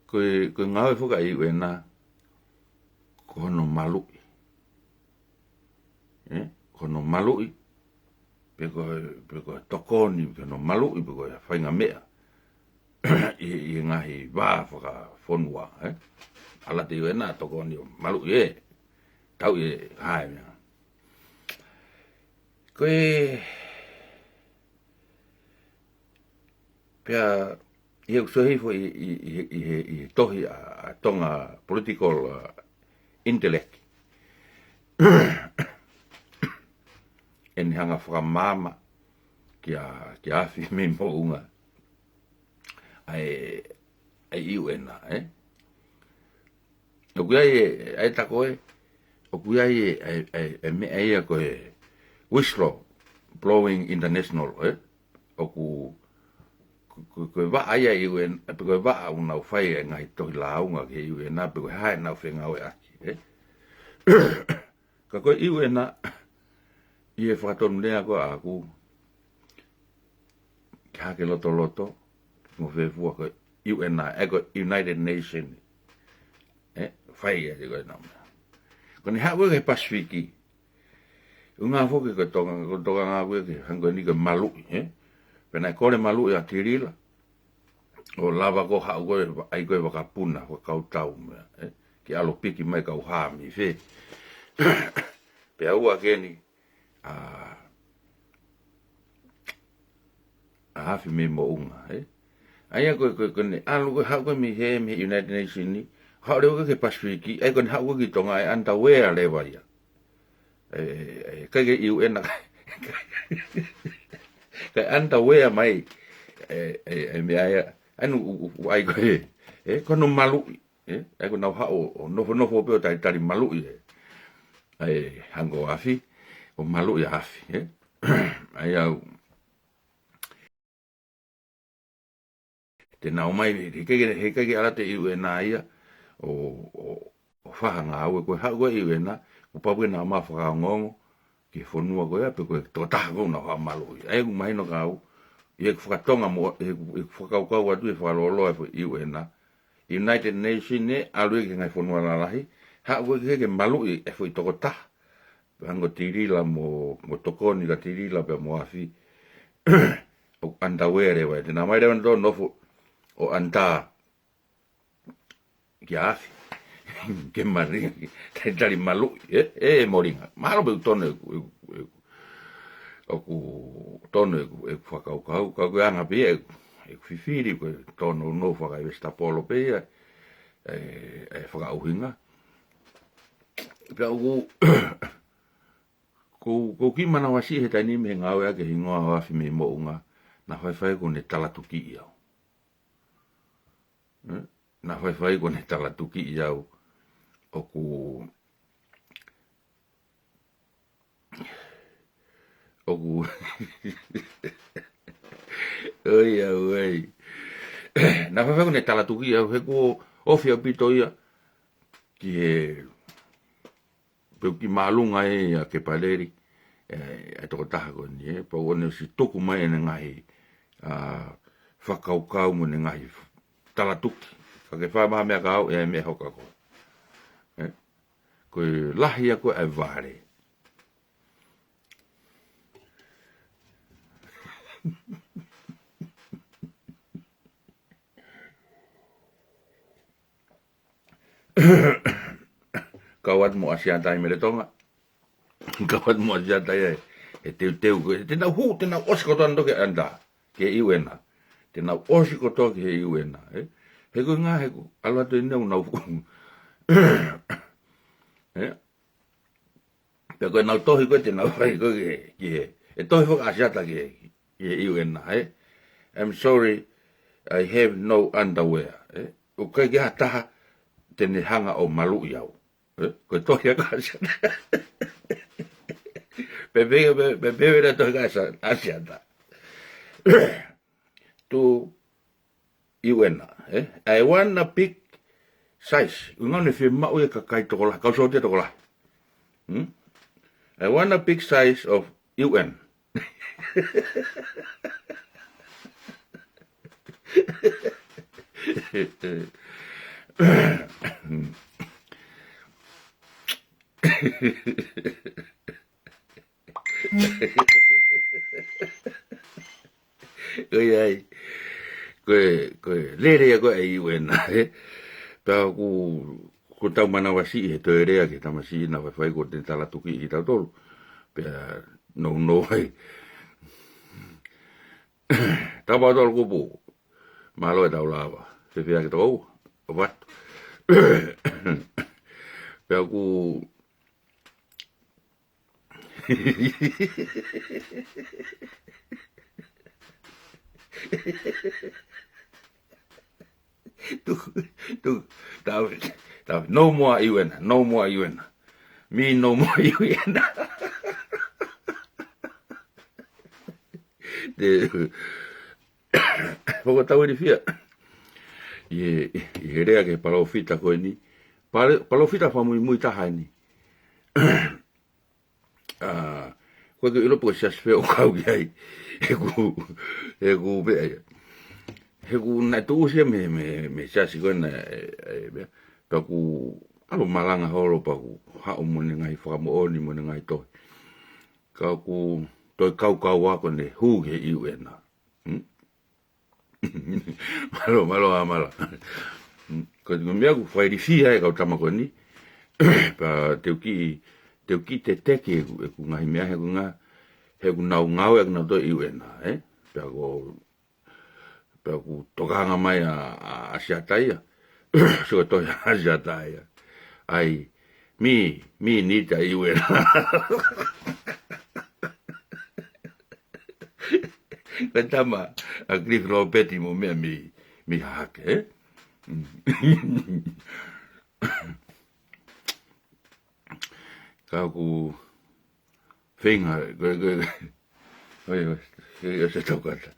Ko e, ko e ngāue foki ʻa e U N, ko hono maluʻi. Ē? Ko hono maluʻi, pe ko, pe ko e tokoni, pe ko hono maluʻi, pe ko e faʻahinga meʻa. ʻI, ʻi he ngaahi vā fakafonua, ē? ʻAlu atu e U N ʻo tokoni ʻo maluʻi ē. Tau ē, hai meʻa. Ko e, pea, ʻi he ʻoku sio hifo ʻi, ʻi, ʻi he, ʻi he, ʻi he tohi ʻa, ʻa Tonga political, ʻa, intellect. ʻEne hanga fakamaama kia, kia Afi mei Moʻunga. ʻA e, ʻa e U N, ē? ʻOku ʻi ai e, ʻa e tako ē, ʻoku ʻi ai e, ʻa e, ʻa e, ʻa e meʻa ia ko e Whistle Blowing International, ē? ʻOku, ko, ko, ko e vaʻa ia ʻa e U N, pe ko e vaʻa ʻoku nau fai e ngaahi tohi lāunga ki he U N, pe ko e hā ʻenau fengāueʻaki, ē? Ka ko e U N, ʻi he fakatonulea ko ē ʻaʻaku, ke hake lotoloto, mo fefua ko e U N, ē, ko e United Nation, ē, fai ē, ko e nau meʻa. Ko ʻene haʻu ko ē ki he Pasifiki, ʻuhinga foki ko Tonga, ko Tonga ngāue ki he hangē ko eni ko e maluʻi, ē. Pea naʻe kole maluʻi ʻa Tilila, ʻo lava ko ē haʻu ko ē, ʻai ko ē vakapuna, fakakautau meʻa, ē. Ke ʻalu ʻo piki mai kau hā mei fē. Pea ua ʻaki eni, ʻa, ʻa Afi mei Moʻunga, ē? ʻA ia ko e, ko e, ko ʻene ʻalu ko ē, haʻu ko ē mei he, mei he United Nations ni, haʻu leva ko ē ki he Pasifiki, ʻa ia ko ʻene haʻu ko ē ki Tonga ʻe underwear leva ia. ʻE, ʻe, ʻe, ʻikai ke U N ka, kae underwear mai, ʻe, ʻe, ʻe, meʻa ia, ʻa ʻene ʻu, ʻu, ʻu, ʻai ko ē, ʻe, ko hono maluʻi, ʻe, ʻa ia ko ʻenau haʻu ʻo, ʻo nofonofo pē ʻo talitali maluʻi, ʻe, ʻa e hangē ko e afi, ʻo maluʻi ʻa e afi, ʻe. ʻA ia ʻoku te nau ō mai, he ʻikai ke, he ʻikai ke ʻalu atu e U N ia ʻo, ʻo, ʻo fai ha ngāue, ko e haʻu ko ē e U N, kuo pau ke nau ō mai ʻo fakaongoongo ki he fonua ko ia, pe ko e tokotaha ko ē ʻoku nau haʻu ʻo maluʻi. ʻA ia ʻoku mahino kia au, ʻi heʻeku fakatonga mo, ʻi heʻeku, ʻeku fakakaukau atu ʻi he fakalōloa e foʻi U N, United Nations ʻe ʻalu ia ki he ngaahi fonua lalahi, haʻu ko ē ke, ke maluʻi e foʻi tokotaha. Hangē ko Tilila mo, mo Tokoni ka Tilila pea mo Afi. ʻOku underwear leva ia, te nau ō mai leva ʻo nofo ʻo under kia Afi. Ke maluʻi, talitali maluʻi, ʻe, ʻe Molinga. Mahalo pē ʻoku tonu ʻeku, ʻeku, ʻeku, ʻoku tonu ʻeku, ʻeku fakakaukau, ka ko e anga pē ia ʻeku, ʻeku fifili, ko e tōnounou fakaʻinivesitapolo pē ia, ʻe, ʻe fakaʻuhinga. Pea ʻoku, ʻoku, ʻoku ou kiʻi manavasiʻi he taimi ni mei he ngāueʻaki e hingoa ʻo Afi mei Moʻunga, naʻa faifai kuo ne talatukiʻi au. Ē? Naʻa faifai kuo ne talatukiʻi au. ʻOku, ʻoku, ʻoi, ʻa, ʻoi. Naʻa faifai kuo ne talatukiʻi au, he kuo ofi ʻaupito ia ki he, pe ʻoku kiʻi māʻolunga ia ʻa Kepaleli, ʻe, e tokotaha ko eni, ē, pea ʻoku ne ʻosi tuku mai ʻene ngaahi, ʻa, fakakaukau mo ʻene ngaahi talatuki. Ka ke fai mai ha meʻa kia au, ʻe meʻa hoka ko. Ē? Ko e lahi ia ko ē e vale. Kau atu mo ʻAsiata ʻi Meletonga. Kau atu mo ʻAsiata ʻi he, he teuteu ko ē. Te nau hū, te nau ʻosi kotoa ʻo nofo ki he under, ki he U N. Te nau ʻosi kotoa ki he U N, ē? He ko e ngaahi, he ko e ʻalu atu ʻenau nau. Ē? Pea ko ʻenau tohi ko ē te nau fai ko ē ki he, ki he, ʻe tohi fakaʻAsiata ki he, ki he U N, ē? "I'm sorry, I have no underwear," ē? ʻOku ʻikai ke ʻi ai ha taha te ne hanga ʻo maluʻi au. Ē? Ko e tohi ʻa ʻAsiata. Pea pehē, pea, pea pehē ʻa e tohi ʻa ʻAsiata. To U N, ē? "I want a big size." ʻUhinga ʻoku ne fiemaʻu ia e kakai tokolahi, kau sōtia tokolahi. Hmm? "I want a big size of U N." Ko ia ai. Ko e, ko e lele ia ko ē ʻa e U N, ē? Pea ʻoku, ʻoku tau manavasiʻi he toe lea ki he tamasiʻi naʻa faifai kuo ne talatukiʻi kitautolu. Pea nounou ai. Tapa tolu kupu. Mālō e tau lava. Fēfē ʻa e tau. ʻOatu. Pea ʻoku Tuku, tuku. Tau, tau. No more U N, no more U N. Me no more U N. Te, fakatau eni fia. ʻI he, ʻi he lea ki he palōfita ko eni. Pale-, palōfita fakamuimui taha eni. ʻA, ko e ke ʻilo pe ko e siasi fē ʻoku kau ki ai. He ʻoku, he ʻoku pē ai. He ʻoku naʻe tuʻusi ia mei, mei, mei he siasi ko ena, ē, ē, pea ʻoku ʻalu ʻo malanga holo pea ʻoku haʻu mo ʻene ngaahi fakamoʻoni mo ʻene ngaahi tohi. Ka ʻoku toe kaukau ʻa ko ʻene hū ki he U N. Hmm? Mālō, mālō, ʻa mālō. Ko e meʻa ʻoku fakailifia e kau tama ko eni. Pea te u kiʻi, te u kiʻi teteki ʻeku, ʻeku ngaahi meʻa he ʻoku ngā, he ʻoku nau ngāueʻaki nautolu e U N, ē? Pea ko, Pea ʻoku tokanga mai ʻa, ʻa, ʻa Siata ia. Sio tohi ʻa Siata ia. ʻAi, mi, mi ni ta iu e. Ko e tama ʻa Cliff Lopeti mo meʻa mi, mi hake, ē? Ka ʻoku feinga, ko e, ko e, ko e, ko e, ko e, ko e se tau kata.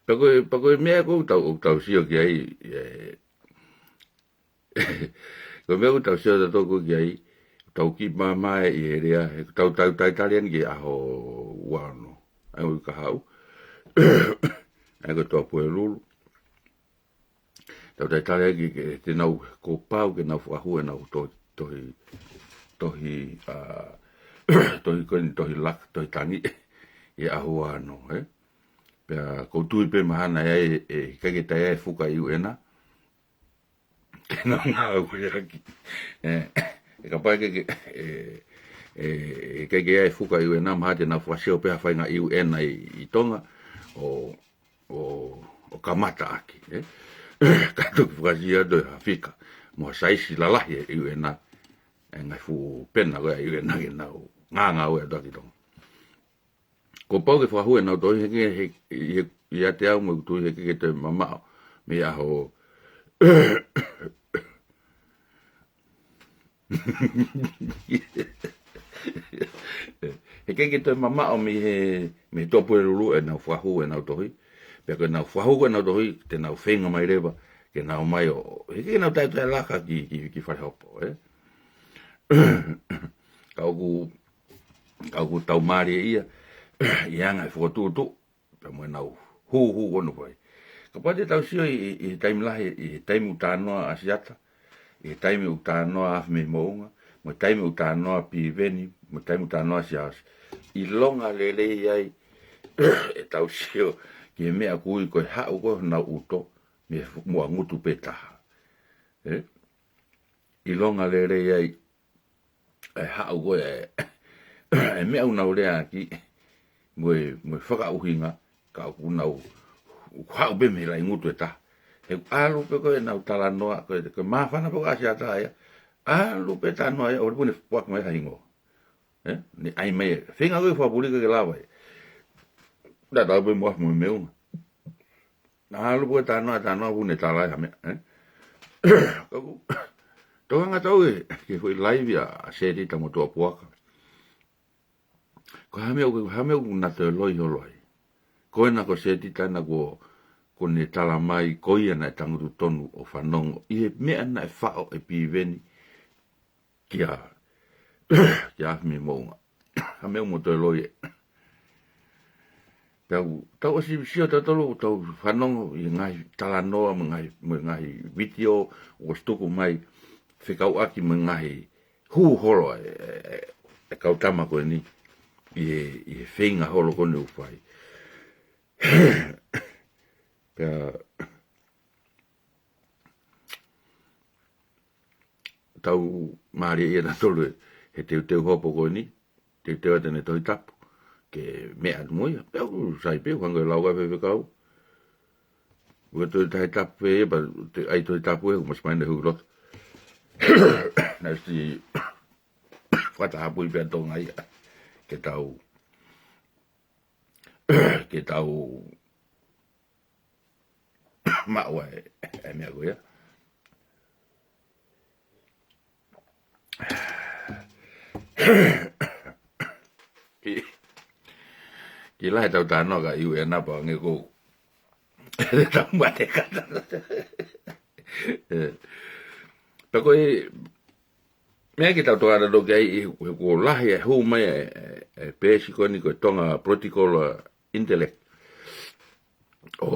Pea ko e, pea ko e meʻa ʻoku tau, ʻoku tau sio ki ai, ē, ko e meʻa ʻoku tau sio tautolu ki ai, tau kiʻi māmā ʻi he lea, he tau, tau, tau talitali ange ki he ʻaho ua ono. ʻAi ʻo ka haʻu. ʻAi ko e Toa Puelulu. Tau talitali ange ke, ke, te nau, kuo pau ke nau fakahū ʻenau tohi, tohi, tohi, ā, tohi ko eni, tohi laka, tohi tangi, ʻi he ʻaho ua ono, ē? Pea ʻoku ou tui pē mahalo ʻe, ʻe, ʻe ʻikai ke toe ʻi ai e fuka ʻa e U N, ke nau ngāueʻaki. Ē, ʻe kapau ʻe ʻikai ke, ē, ē, ʻe ʻikai ke ʻi ai e fuka ʻa e U N, mahalo te nau fakasio pē ha faʻahinga U N ʻi, ʻi Tonga, ʻo, ʻo, ʻo kamata ʻaki, ē? Ka toki fakasio atu ha fika, mo ha saisi lalahi ʻa e U N, ʻa e ngaahi fuʻu pena ko ē ʻa e U N ke nau ngāngāue atu ʻaki Tonga. Kuo pau ke fakahū ʻenau tohi he, he, he, he, ʻiate au mo ʻeku tui he ʻikai ke toe mamaʻo mei he ʻaho. He ʻikai ke toe mamaʻo mei he, mei he Toa Puelulu ʻenau fakahū ʻenau tohi. Pea ko ʻenau fakahū ko ʻenau tohi, te nau feinga mai leva, ke nau mai ʻo, he ʻikai ke nau taʻe toe laka ki, ki, ki fale hopo, ē? Ka ʻoku, ka ʻoku tau mālieʻia, ʻi he anga e fokotuʻutuʻu, pea mo ʻenau hūhū ʻoku nau fai. Kapau te tau sio ʻi, ʻi, ʻi he taimi lahi, ʻi he taimi ʻoku talanoa ʻa Siata, ʻi he taimi ʻoku talanoa ʻa Afi mei Moʻunga, mo e taimi ʻoku talanoa Piveni, mo e taimi ʻoku talanoa Siaosi. ʻIlonga lelei ai, ʻetau sio, ki he meʻa ʻoku ui ko e haʻu ko ē honau ʻuto, mei he fu-, muʻa ngutu pē taha. Ē? ʻIlonga lelei ai, ʻe haʻu ko ē, ʻe meʻa ʻoku nau leaʻaki, mo e, mo e fakaʻuhinga, ka ʻoku nau, ʻoku haʻu pē mei he laʻi ngutu ʻe taha. He ʻalu pē ko ē ʻenau talanoa, ko e, ko e māfana pē ko ē ʻa Siata ia, ʻalu pē talanoa ia, ʻo lipune fuaki mai ha hingoa. Ē? Ne ʻai mai ē, feinga ko ē fakapulika ke lava ē. Tatau pē mo Afi mo Meʻunga. ʻAlu pē ko ē talanoa, talanoa pē ne tala ai ha meʻa, ē? Ka ʻoku, tokanga atu ē, ki he foʻi laivi ʻa, ʻa Setita mo Toa Puaka. Ko e hā e meʻa ʻoku, hā e meʻa ʻoku na toe loi holo ai. Ko ena ko Setita ena kuo, kuo ne tala mai, ko ia naʻe tangutu tonu ʻo fanongo. ʻI he meʻa naʻe faʻo ʻe Piveni, kia, kia Afi mei Moʻunga. Hā e meʻa ʻoku mo toe loi ē. Tau, tau ʻosi sio tautolu, tau fanongo ʻi he ngaahi talanoa, mo e ngaahi, mo e ngaahi vitiō, ʻoku ʻosi tuku mai, fekauʻaki mo e ngaahi hū holo ʻa e, ʻa e, ʻa e kau tama ko eni, ʻi he, ʻi he feinga holo ko eni ʻoku fai. Pea, tau mālieʻia tautolu ē, he teuteu hopo ko eni, teuteu atu ʻene Tohi Tapu, ke meʻa atu mo ia. Pea ʻoku sai pē, ʻoku hangē ko e lau ʻa e faifekau. ʻOku toe Tohi Tapu pē, pea te ʻai Tohi Tapu ē, ʻoku masi mai ʻene hū ki loto. Naʻe ʻosi fakatapui pē ʻa Tonga ia, ke tau, ke tau maʻu ʻa e, ʻa e meʻa ko ia. Ki, ki lahi ʻetau talanoa ka U N pea hangē ko e tau mate kata. Ē. Pea ko e, meʻa ke tau tokanga tautolu ki ai, he kuo lahi e hū mai e, e, e peesi ko eni ko e Tonga Political, ā, Intellect. ʻO,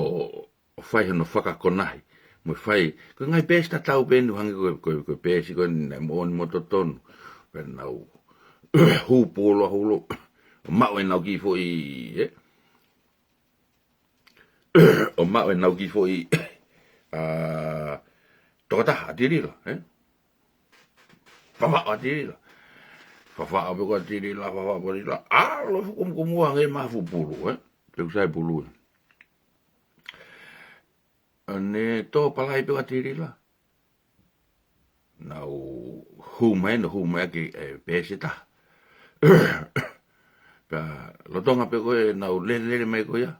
ʻo fai hono fakakonahi. Mo fai, ko e ngaahi peesi tatau pē eni hangē ko, ko, ko e peesi ko eni naʻe moʻoni mo totonu. Pea nau hū polo holo. ʻO maʻu ʻenau kiʻi foʻi, ē? ʻO maʻu ʻenau kiʻi foʻi, ā, tokotaha ʻa Tilila, ē? Fafaʻo ʻa Tilila. Fafaʻo pē ko ē ʻa Tilila, fafaʻo pē ʻa Tilila. ʻAlu fakakumukumu ange mafu pulu, ē? Pea ʻoku sai pulu ia. ʻA ē naʻe tō palai pē ʻa Tilila. Naʻa nau hū mai, naʻa nau hū mai ki he, ē, peesi ʻe taha. Pea lolotonga pē ko ē naʻa nau lele, lele mai ko ia,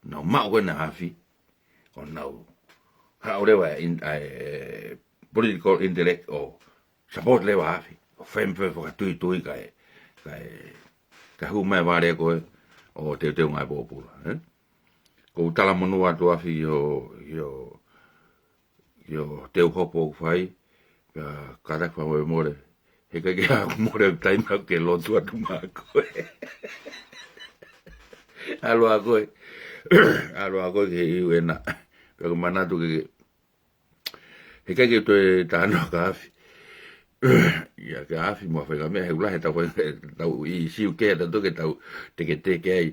naʻa nau maʻu ko ē ʻena afi. ʻO nau haʻu leva in, ʻa e political intellect ʻo support leva afi. ʻO fai mo fai fakatuitui kae, kae, kae hū mai vale ko ē ʻo teuteu ngāue pōpula, ē? Ko u talamonū atu afi ʻi hoʻo, ʻi hoʻo, ʻi hoʻo teu hopo ʻoku fai, pea kātaki fakamolemole. He ʻikai ke ʻi ai haʻaku mole ʻaku taimi ʻaʻaku ke lotu atu maʻa koe. ʻAlu ā koe. ʻAlu ā koe ki he U N. Pea ʻoku ou manatu ke, he ʻikai ke toe talanoa ki he afi. ʻIa, ki he afi mo e faʻahinga meʻa, he ʻoku lahi ʻetau fai, tau ʻi siu ke tau toki tau teketeke ai.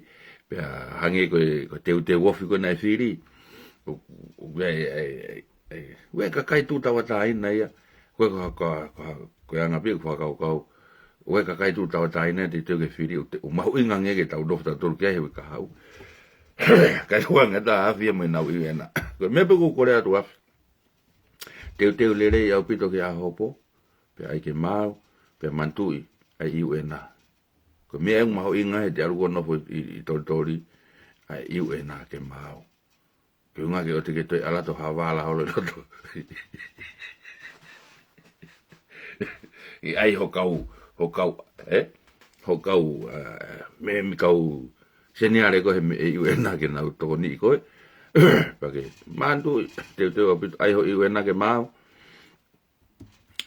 Pea hangē ko e, ko e teuteu ofi ko ē naʻe fili. ʻO, ʻo, ʻe, ʻe, ʻe, ʻe, ʻe kakai tuʻu tauʻatāina ia. Ko e, ko, ko, ko, ko e anga pē ʻeku fakakaukau. ʻE kakai tuʻu tauʻatāina ia te teu ke fili, ʻo te, ʻoku mahuʻinga ange ke tau nofo tautolu ki ai he ʻoku ʻikai ke haʻu. Kae ʻoua ngata afi ia mo ʻenau U N. Ko e meʻa pē ʻoku ou kole atu afi. Teuteu lelei ʻaupito ki he ʻaho hopo, pea ʻai ke maau, pea manatuʻi ʻa e U N. Ko e meʻa ʻoku mahuʻinga he te ʻalu koe ʻo nofo ʻi, ʻi, ʻi Tolitoli, ʻa e U N ke maau. Ke ʻuhinga ke ʻoua te ke toe ʻalu atu ʻo hā vala holo ʻi loto. ʻI ai ho kau, ho kau, ē? Ho kau, ē, mēmipa kau seniale ko ē he meʻa ʻa e U N ke nau tokoniʻi koe. Pea ke manatuʻi, teuteu ʻaupito, ʻai ho U N ke maau.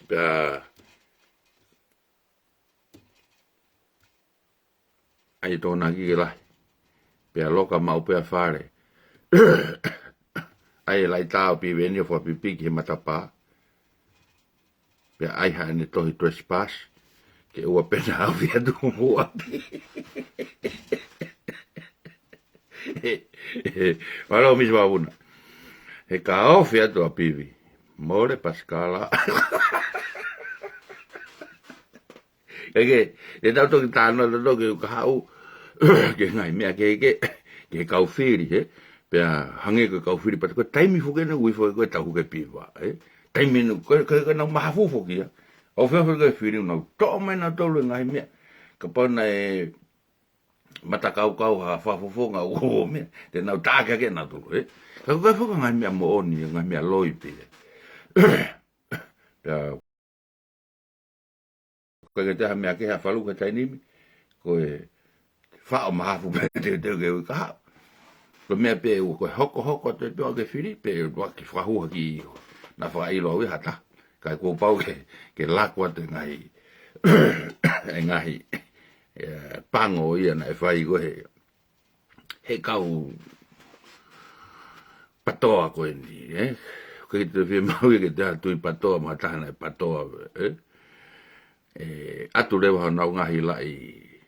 Pea ʻai e tokonaki ke lahi. Pea loka maʻu pē ʻa Fale. ʻAi e laitā ʻo Piveni ʻo fakapipiki he matapā. Pea ʻai haʻane tohi trespass. Ke ʻoua pē naʻa ofi atu mo ʻapi. Mālō Misi Vavuna. He ka ofi atu ʻa Pivi. Mole Pasikala. Eke, te tau toki talanoa, tau toki ka haʻu, ki he ngaahi meʻa kehekehe, ki he kau fili, ē? Pea hangē ko e kau fili, pea ko e taimi foki eni ʻoku ui foki ko e tau huke piva, ē? Taimi eni, ko e, ko e, ko e nau mahafu foki ia. ʻOku fēfē ko e fili, nau toʻo mai nautolu e ngaahi meʻa. Kapau naʻe matakaukau ha fakafofonga ʻo e meʻa, te nau taʻaki hake nautolu, ē? Ka ko e foki ngaahi meʻa moʻoni, ngaahi meʻa loi pē. Pea ʻikai ke toe ha meʻa kehe ha falu ko e taimi ni, ko e faʻo mahafu pē teuteu ke ui ka haʻu. Ko e meʻa pē ʻoku ko e hokohoko teuteu ke fili, pea ʻoua ke fakahū hake ʻi iho. Naʻa fakaʻilo au ia ha taha. Kae kuo pau ke, ke laku atu e ngaahi, e ngaahi, ē, pango ia naʻe fai ko ē he he kau patoa ko eni, ē? ʻOku ʻikai ke toe fiemaʻu ia ke toe ha tui patoa, mo ha taha naʻe patoa, ē? ʻE ʻatu leva honau ngaahi laʻi,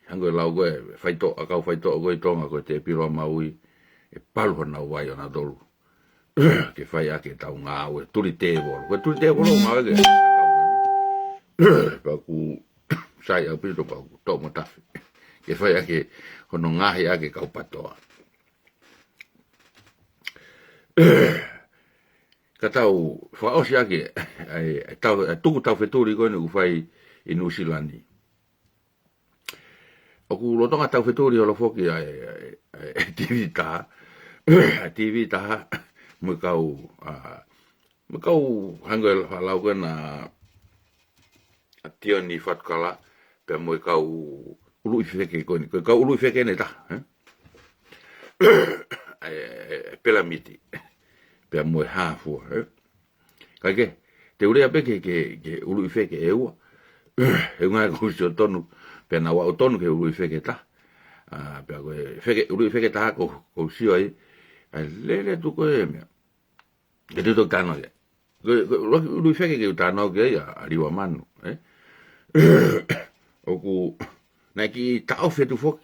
hangē ko e lau ko ē, faitoʻo, ʻa e kau faitoʻo ko ē ʻi Tonga ko e tēpile ʻo Maui, ʻe palu honau vai ʻo nautolu. Ke fai ʻaki ʻetau ngāue, tuli tēvolo. Ko e tuli tēvolo ngāue ke. Pea ʻoku sai ʻaupito pea ʻoku toʻo mo tafe. Ke fai ʻaki hono ngaohi ʻaki e kau patoa. Ka tau fakaʻosi ʻaki, ʻa e, ʻa e tau, ʻa e tuku tau fetuli ko eni ʻoku fai ʻi Nuʻusila ni. ʻOku lolotonga tau fetuli holo foki ʻa e, ʻa e, ʻa e TV taha, ʻa e TV taha, mo e kau, ʻa, mo e kau hangē ko e lau ko ena ʻa Tioni Fatukala, pea mo e kau ʻuluʻi feke ko eni, ko e kau ʻuluʻi feke eni ʻe taha, ē? ʻE, ʻe, ʻe Pelamiti, pea mo e Hāfua, ē? Kae kehe, te u lea pē ki he, ki he, ki he ʻuluʻi feke ʻe ua. He ʻuhinga ʻoku ou sio tonu, pea naʻa ku tonu ki he ʻuluʻi feke ʻe taha. ʻA, pea ko e feke, ʻuluʻi feke ʻe taha ʻoku, ʻoku ou sio ai, ʻa e lele atu ko ē meʻa. Ke te toki talanoa ki ai. Ko e, ko e ʻuluʻi, ʻuluʻi feke ke u talanoa ki ai ʻa, ʻa Liua Manu, ē? ʻOku, naʻe kiʻi taʻofi atu foki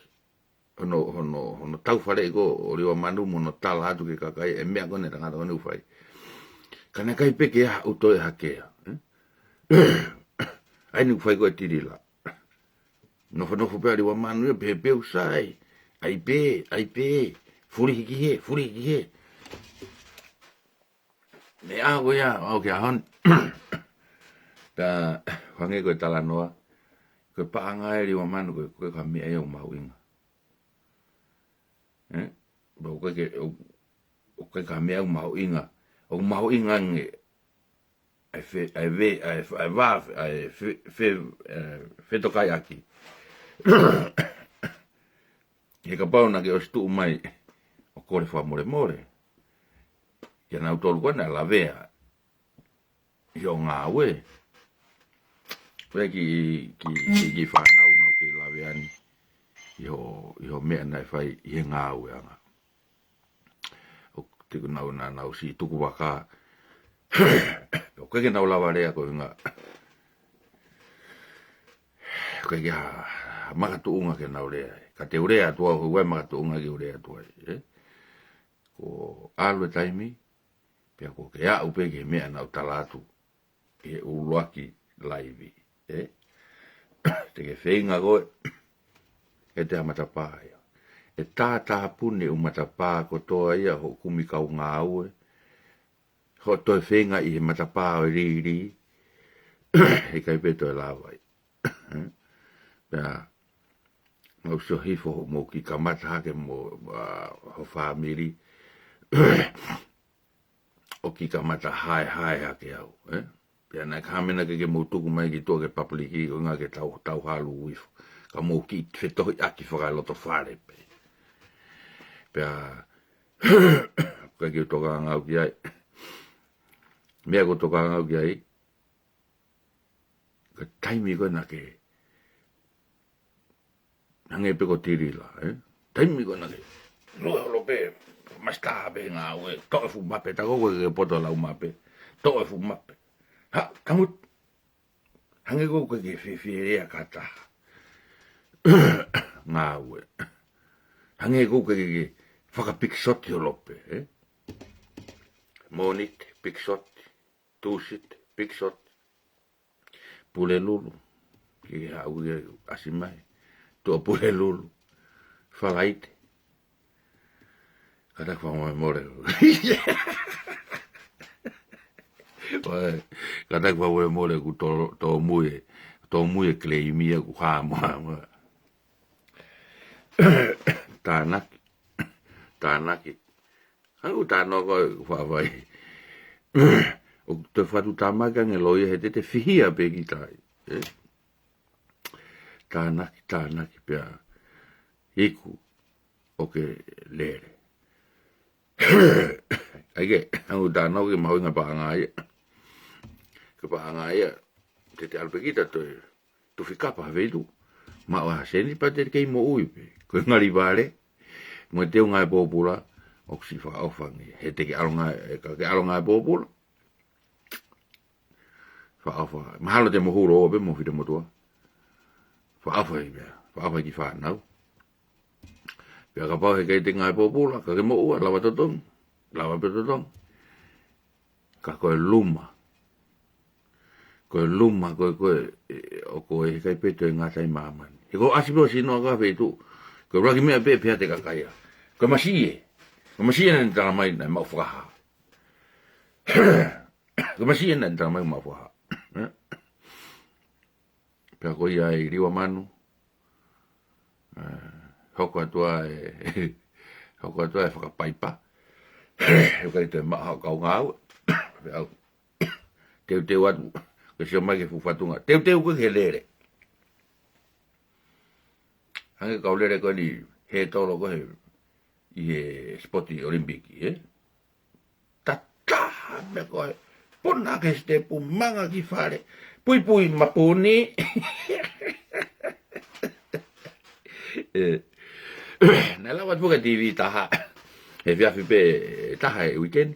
hono, hono, hono tau faleʻi ko ē ʻo Liua Manu mo hono tala atu ki he kakai e meʻa ko eni ʻa e tangata ko eni ʻoku fai. Ka naʻe ʻikai pē ke ʻi ai haʻu toe hake ia, ē? ʻA eni ʻoku fai ko ē ʻe Tilila. Nofonofo pē ʻa Liua Manu ia pehē pē ʻoku sai. ʻai pē, ʻai pē, fulihi ki hē, fulihi ki hē. Meʻa ko ia, ʻo ke ahon. Pea, hangē ko e talanoa, ko e paʻanga ʻa e Liua Manu ko e, ko e ka meʻa ia ʻoku mahuʻinga. ʻE? Pea ʻoku ʻikai ke, ʻo, ʻoku ʻikai ka meʻa ʻoku mahuʻinga. ʻOku mahuʻinga ange ʻa e fe-, ʻa e ve-, ʻa e, ʻa e vā-, ʻa e fe-, fe-, ʻa e fetokaiʻaki. He kapau naʻa ke ʻosi tuʻu mai ʻo kole fakamolemole kia nautolu ko ē naʻe lavea ʻi hoʻo ngāue. Ko e kiʻi, kiʻi, kiʻi, kiʻi fānau naʻa ke lavea ni ʻi hoʻo, ʻi hoʻo meʻa naʻe fai ʻi he ngāueʻanga. ʻOku te ku nau na nau si tuku vaka. ʻOku ʻikai ke nau lava lea ko e ngā. ʻOku ʻikai ke ha, ha makatuʻunga ke nau lea. Ka te u lea atu au, ʻoku ʻi ai e makatuʻunga ke u lea atu ai, ʻe? Ko e ʻalu e taimi, pea ko e ke aʻu pē ki he meʻa naʻa ku tala atu ʻi he ʻuluaki laivi, ʻe? Te ke feinga koe, ʻe te ha matapā ia. ʻE tātāpuni ʻū matapā kotoa ia hoʻo kumi kau ngāue, hoʻo toe feinga ʻi he matapā ʻo e lili, heʻikai pē toe lava ia. Pea, mau sio hifo hoʻomou kiʻi kamata hake mo, ʻa, ho fāmili. ʻO kiʻi kamata haehae hake au, ʻe? Pea naʻe ka mena ke ke mou tuku mai ki tuʻa ke papuliki, ko e ʻuhinga ke tau, tau halu ifo. Ka mou kiʻi fetohiʻaki fakalotofale pē. Pea, ʻikai ke u tokanga au ki ai. Meʻa ʻoku ou tokanga au ki ai, ko e taimi ko ē naʻa ke hangē pē ko Tilila, ʻe? Taimi ko ē naʻa ke lue holo pē, masitā pē ngāue, toʻo e fuʻu mape, tā ko ē ke poto lau mape, toʻo e fuʻu mape. Ha, tangut. Hangē ko ē ke ke fefele ʻa kata. Ngāue. Hangē ko ē ke ke fakapikisoti holo pē, ʻe? Mōnite, pikisoti. Tūsite, pikisoti. Pulelulu. Ke ke haʻu ke ʻasi mai. Tuʻapulelulu. Falaite. Kātaki fakamolemole. ʻOi, kātaki fakamolemole ʻoku tō, tōmui e, tōmui e kileimi ʻoku hā mo, mo. Tānaki. Tānaki. Hangē ko e talanoa ko ē ʻoku faʻa fai. ʻOku te fatu tāmaki ange loia he te te fihia pē kita ai, ʻe? Tānaki, tānaki pea iku ʻo ke lele. ʻAi ke, hangē ko e talanoa ko e mahuʻinga paʻanga ia. Ko e paʻanga ia, te te ʻalu pē kita toe tufi kapa ha feituʻu. Maʻu ha seni pea te kei moʻui pē. Ko e ngali vale. Mo e teu ngāue pōpula, ʻoku siʻi fakaʻofa ange. He te ke ʻalu ngāue, ʻe ka ke ʻalu ngāue pōpula. Fakaʻofa. Mahalo te mo hū ʻo pē mo fita motuʻa. Fakaʻofa ʻi meʻa. Fakaʻofa ʻi kiʻi fānau. Pea kapau heʻikai te ngāue pōpula, ka ke moʻua, lava totongi. Lava pē totongi. Ka ko e luma. Ko e luma, ko e, ko e, ʻe, ʻoku ʻikai pē toe ngata ʻi māmani. He ko e ʻasi pē ʻo sino ʻa ka feituʻu. Ko e ʻuluaki meʻa pē pea te kakaia. Ko e masiʻi ē. Ko e masiʻi ē naʻa ne tala mai naʻe maʻu fakahā. Ko e masiʻi ē naʻa ne tala mai maʻu fakahā. Pea ko ia ʻa e Liua Manu, ʻe, hoko atu ai, hoko atu ai fakapaipa. ʻOku ʻikai toe maʻu ha kau ngāue. Pea au. Teuteu atu, ke sio mai ki he fuʻu fatunga. Teuteu ko ē ki he lele. Hangē kau lele ko eni he tolo ko ē he, ʻi he sipoti ʻOlimipiki, ʻe? Tataha pē ko ē. Puna ki he sitepu, manga ki fale. Puipui mapuni. ʻE. Naʻe lau atu pē ki he T V taha. He efiafi pē taha he weekend.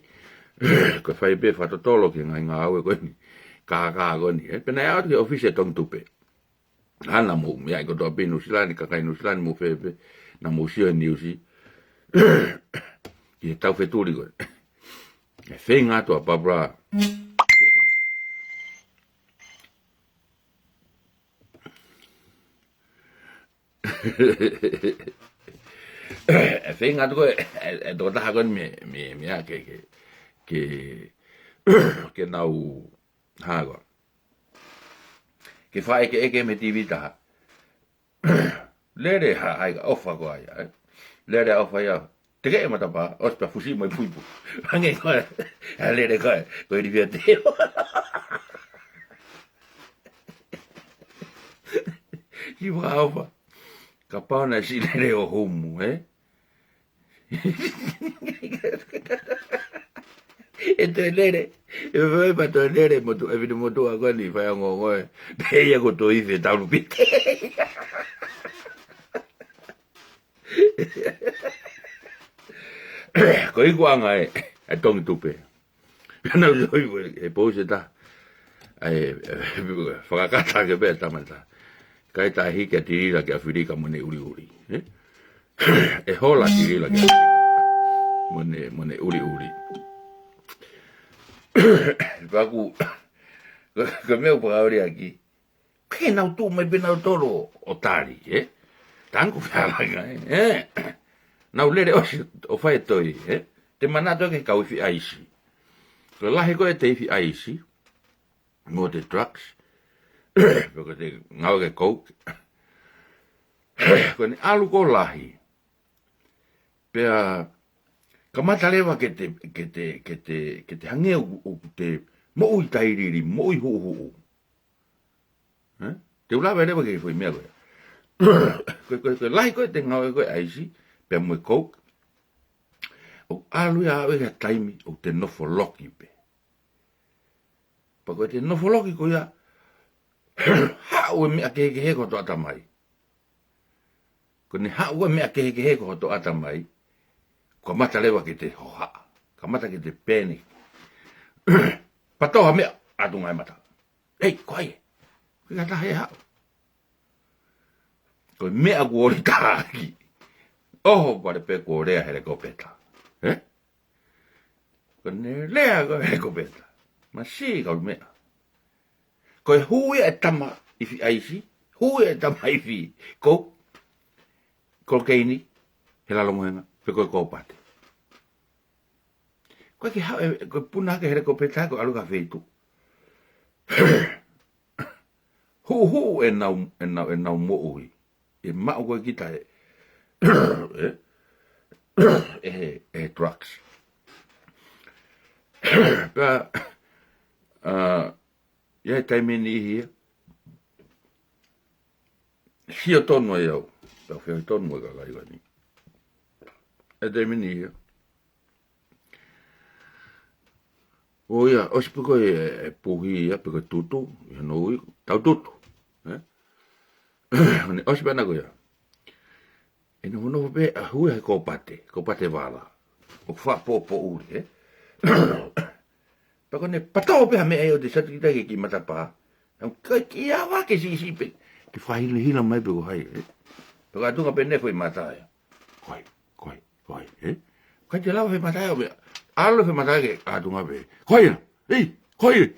Ko e fai pē fakatotolo ki he ngaahi ngāue ko eni. Kākā ko eni. ʻE, pea naʻe ʻalu atu ki he ʻōfisi ʻa Tongi Tupe. Hana mo meʻa ʻi kotoa pē Nuʻusila ni, kakai Nuʻusila ni mo fē pē, naʻa mou sio he niusi. Ki he tau fetuli ko ē. ʻE feinga atu ʻa Papula. ʻE feinga atu ko ē, ʻe, ʻe tokotaha ko ē mei, mei, mei ʻa ke, ke, ke, ke nau, hā ko ā. Ke fai ʻeke ʻeke mei he T V taha. Lele ha, hai ka ʻofa ko ā ia, ē? Lele ʻa ʻofa ia. Teke e matapā, ʻosi pea fusi mai puipu. Hangē ko ē, ʻa lele ko ē, ko e lifia te. Ki wa ʻofa. Kapau naʻe siʻi lele ʻo humu, ē? ʻE toe lele. ʻE fai pa toe lele motu, ʻe fili motu a ko eni, fai a ngongo ē. Pea ia ko toe ife talu pite. Ko ʻeku anga ē, ʻe tongi tupe. Pea nau loi ue, ʻe pouse ta. ʻAi, ʻe, fakakata ke pē tamata. Kai tahi ke tilila ke afilika mo ne uli uli. Ē? ʻE hola tilila ke afilika. Mo ne, mo ne uli uli. Paku, ko, ko mea upa kauri aki. Ke nau tuʻu mai pē nau tolo ʻo tali, ē? Tangu fealanga, ē? Ē? Nau lele ʻosi ʻo fai e toi, ē? Te manatu ke kau ifi ʻaisi. Ko e lahi ko ē te ifi ʻaisi, mo te drugs, pe ko te ngāue ke coke, ko eni ʻalu ko lahi. Pea kamata leva ke te, ke te, ke te, ke te hangē ʻoku, ʻoku te moʻui tailili, moʻui huʻuhuʻu. Ē? Te u lave leva ke fai meʻa ko ē. Ko, ko, ko e lahi ko ē te ngāue ko ē ʻaisi, pea mo e coke. ʻOku ʻalu ia ʻo aʻu ki ha taimi, ʻoku te nofo loki pē. Pea ko e te nofo loki ko ia, haʻu e meʻa kehekehe ko hoto ʻatamai. Ko ʻene haʻu e meʻa kehekehe ko hoto ʻatamai, kamata leva ke te hohaʻa. Kamata ke te panic. Patoa meʻa ʻatunga e mata. Ei, ko ai. Ko e katahe haʻu. Ko e meʻa kuo ʻoli taki. ʻOho pale pē kuo lea helikopeta. Ē? Ko ʻene lea ko e helikopeta. Masiʻi kau meʻa. Ko e hū ia e tama ifi ʻaisi, hū ia e tama ifi. Ko, kokeini, he lalo mohenga, pe ko e kōpate. Ko e ke haʻu, ko e puna ke helikopeta, ko e ʻalu ki ha feituʻu. Huʻuhuʻu ʻenau, ʻenau, ʻenau moʻui. ʻE maʻu ko ē kita ē. Ē? ʻE he, ʻe he drugs. Pea, ʻa, ʻi he taimi ni ia. Sio tonu ai au. Pea fio tonu ai ka kai wani. ʻI he taimi ni ia. ʻO ia, ʻosi pē ko ē, ʻe puhi ia, pē ko e tutu, ʻi hono ui, tau tutu. Ē? ʻOsi pē ʻana ko ia. ʻE nofo nofo pē, ʻa hū ia he kōpate, kōpate vala. ʻOku faʻa pōpōʻuli, ē? Pea ko ʻene pato pē ha meʻa ʻo te satu kita ke ki matapā. ʻOku kai ki ava ke siʻisiʻi pē. Ke fakahilahila mai pē ko hai, ē? Pea ko ʻatunga pē ne foʻi mata ia. Ko hai, ko hai. Ko ai, ē? Kai te lava fe matai ʻo meʻa. ʻAlu fe matai ke ʻatunga pē. Ko ai, ei, ko ai.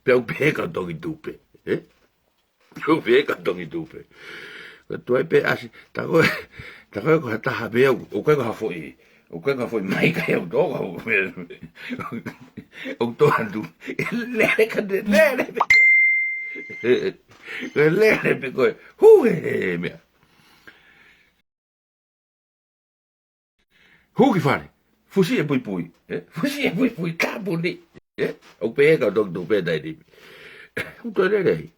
Pea u pē ka tongi tupe, ē? Pea u pē ka tongi tupe. Ka tuai pē ʻasi, ta ko, ta ko ko ha taha pē au, ʻoku kai ko ha foʻi. ʻOku kai ko ha foʻi mai kai au tō ka, ʻoku tō atu. ʻE lele ka te lele pē. ʻE lele pē ko e. Hū e meʻa. Hū ki fale. Fusi e puipui. Ē? Fusi e puipui. Tāpuni. Ē? ʻOku pē ka tongi tupe tai ni. ʻOku tō lele ai.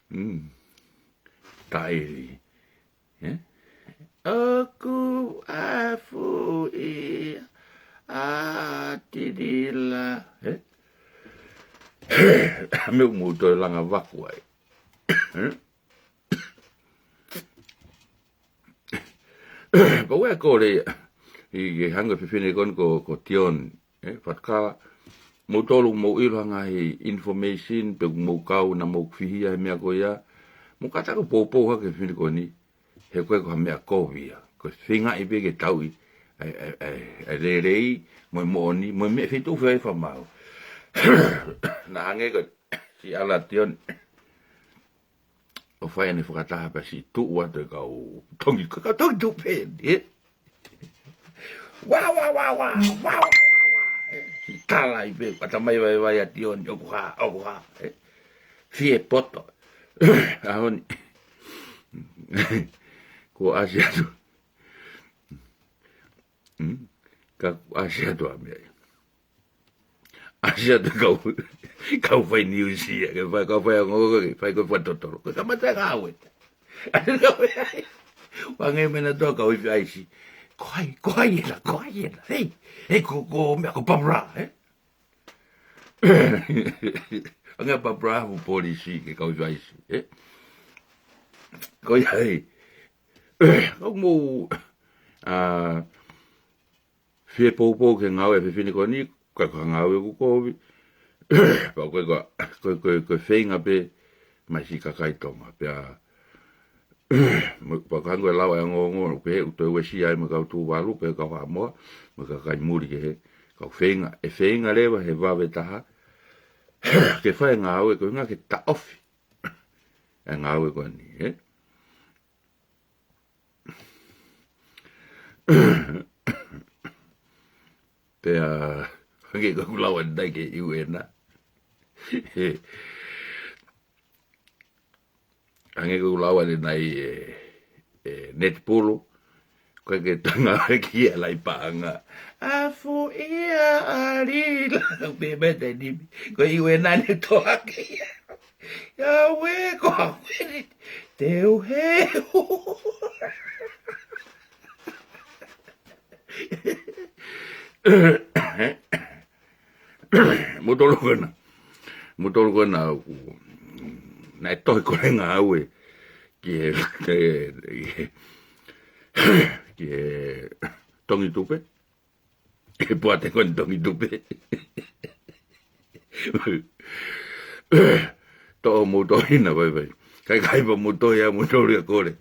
Mm. Taʻeli. Ē? ʻOku afu ia ʻa Tinila. Ē? Meʻa mou toe langa vaku ai. Ē? Pau ʻe kole ia. ʻI ke hanga fefine ko eni ko, ko Tion, ē, Fatukala. Mou tolu mou ʻilo ha ngaahi information, pe mou kau na mou fihia he meʻa ko ia. Mou kātaki poupou hake fefine ko eni. He ko e ko ha meʻa kovi ia. Ko e feingaʻi pē ke tauʻi ʻa e, ʻa e, ʻa e, ʻa e lelei, mo e moʻoni, mo e meʻa feituʻu fai fakamaau. Na hangē ko, si ala Tion. ʻo fai ʻene fakataha pea siʻi tuʻu atu e kau tongi, kau tongi tupe ni, ē? Wa, wa, wa, wa, wa, wa, wa, wa. Ē, siʻi tala ai pē, ʻatamai vaivai ʻa Tioni, ʻoku hā, ʻoku hā, ē? Fie poto. ʻAho ni. Kuo ʻasi atu. Hmm? Ka kuo ʻasi atu ʻa e meʻa. ʻAsi atu kau, kau fai niusi ia, ke fai, kau fai ongoongo, ke fai ko e fakatotolo. Ko e kamata ngāue. ʻAsi atu kau fai ai. Wange mena toa kau ifi ʻaisi. Ko hai, ko hai ena, ko hai ena. Hei, hei, ko, ko meʻa ko Papura, ē? Wange Papura fu polisi ke kau ifi ʻaisi, ē? Ko ia, hei. Kau mou, ā, fie poupou ke ngāue e fefine ko eni, ka ko e ngāue ʻoku kovi. Pea ko e, ko e, ko e, ko e feinga pē mai siʻi kakai Tonga. Pea, mo, pea ko e hangē ko e lau ʻa e ongoongo, pehē ʻoku toe uesia ai mo e kau Tuvalu, pea kau Haʻamoa, mo e kakai muli kehe. Kau feinga, ʻe feinga leva he vave taha, ke fai e ngāue, ko e ʻuhinga ke taʻofi e ngāue ko eni, ē? Pea, hangē ko ʻeku lau ʻanenai ki he U N. Hangē ko ʻeku lau ʻanenai ē, ē, netipolo. Ko e ke tanga ki he lai paʻanga. Afu ia ʻa Lila. Pē mai te nimi. Ko e U N ne toa ke ia. Ia we ko a we ni. Te u he. Mou tolu ko ena. Mou tolu ko ena ʻoku, naʻe tohi ko e ngāue ki he, ki he, ki he tongi tupe. He puate ko eni tongi tupe. Toʻo mou tohi na vaivai. Kai kai pa mou tohi ʻa mou tolu ia kole.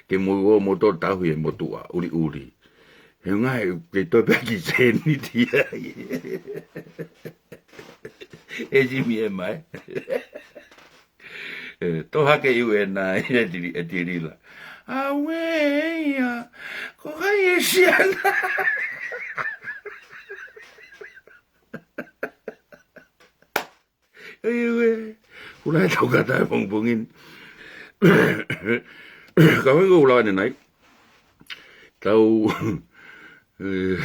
Ke mou ō mou tolu tauhi e motuʻa, ʻuliʻuli. He ngaahi, ke toe pē ki sēniti ai. E Jimmy e mai. Ē, toha ke U N ai, e Tili-, e Tilila. ʻA we ia, ko hai e siana. Ē, ue, kula e tau kata e pongipongi ni. Ka hoi ko ʻeku lau ʻanenai. Tau, ē,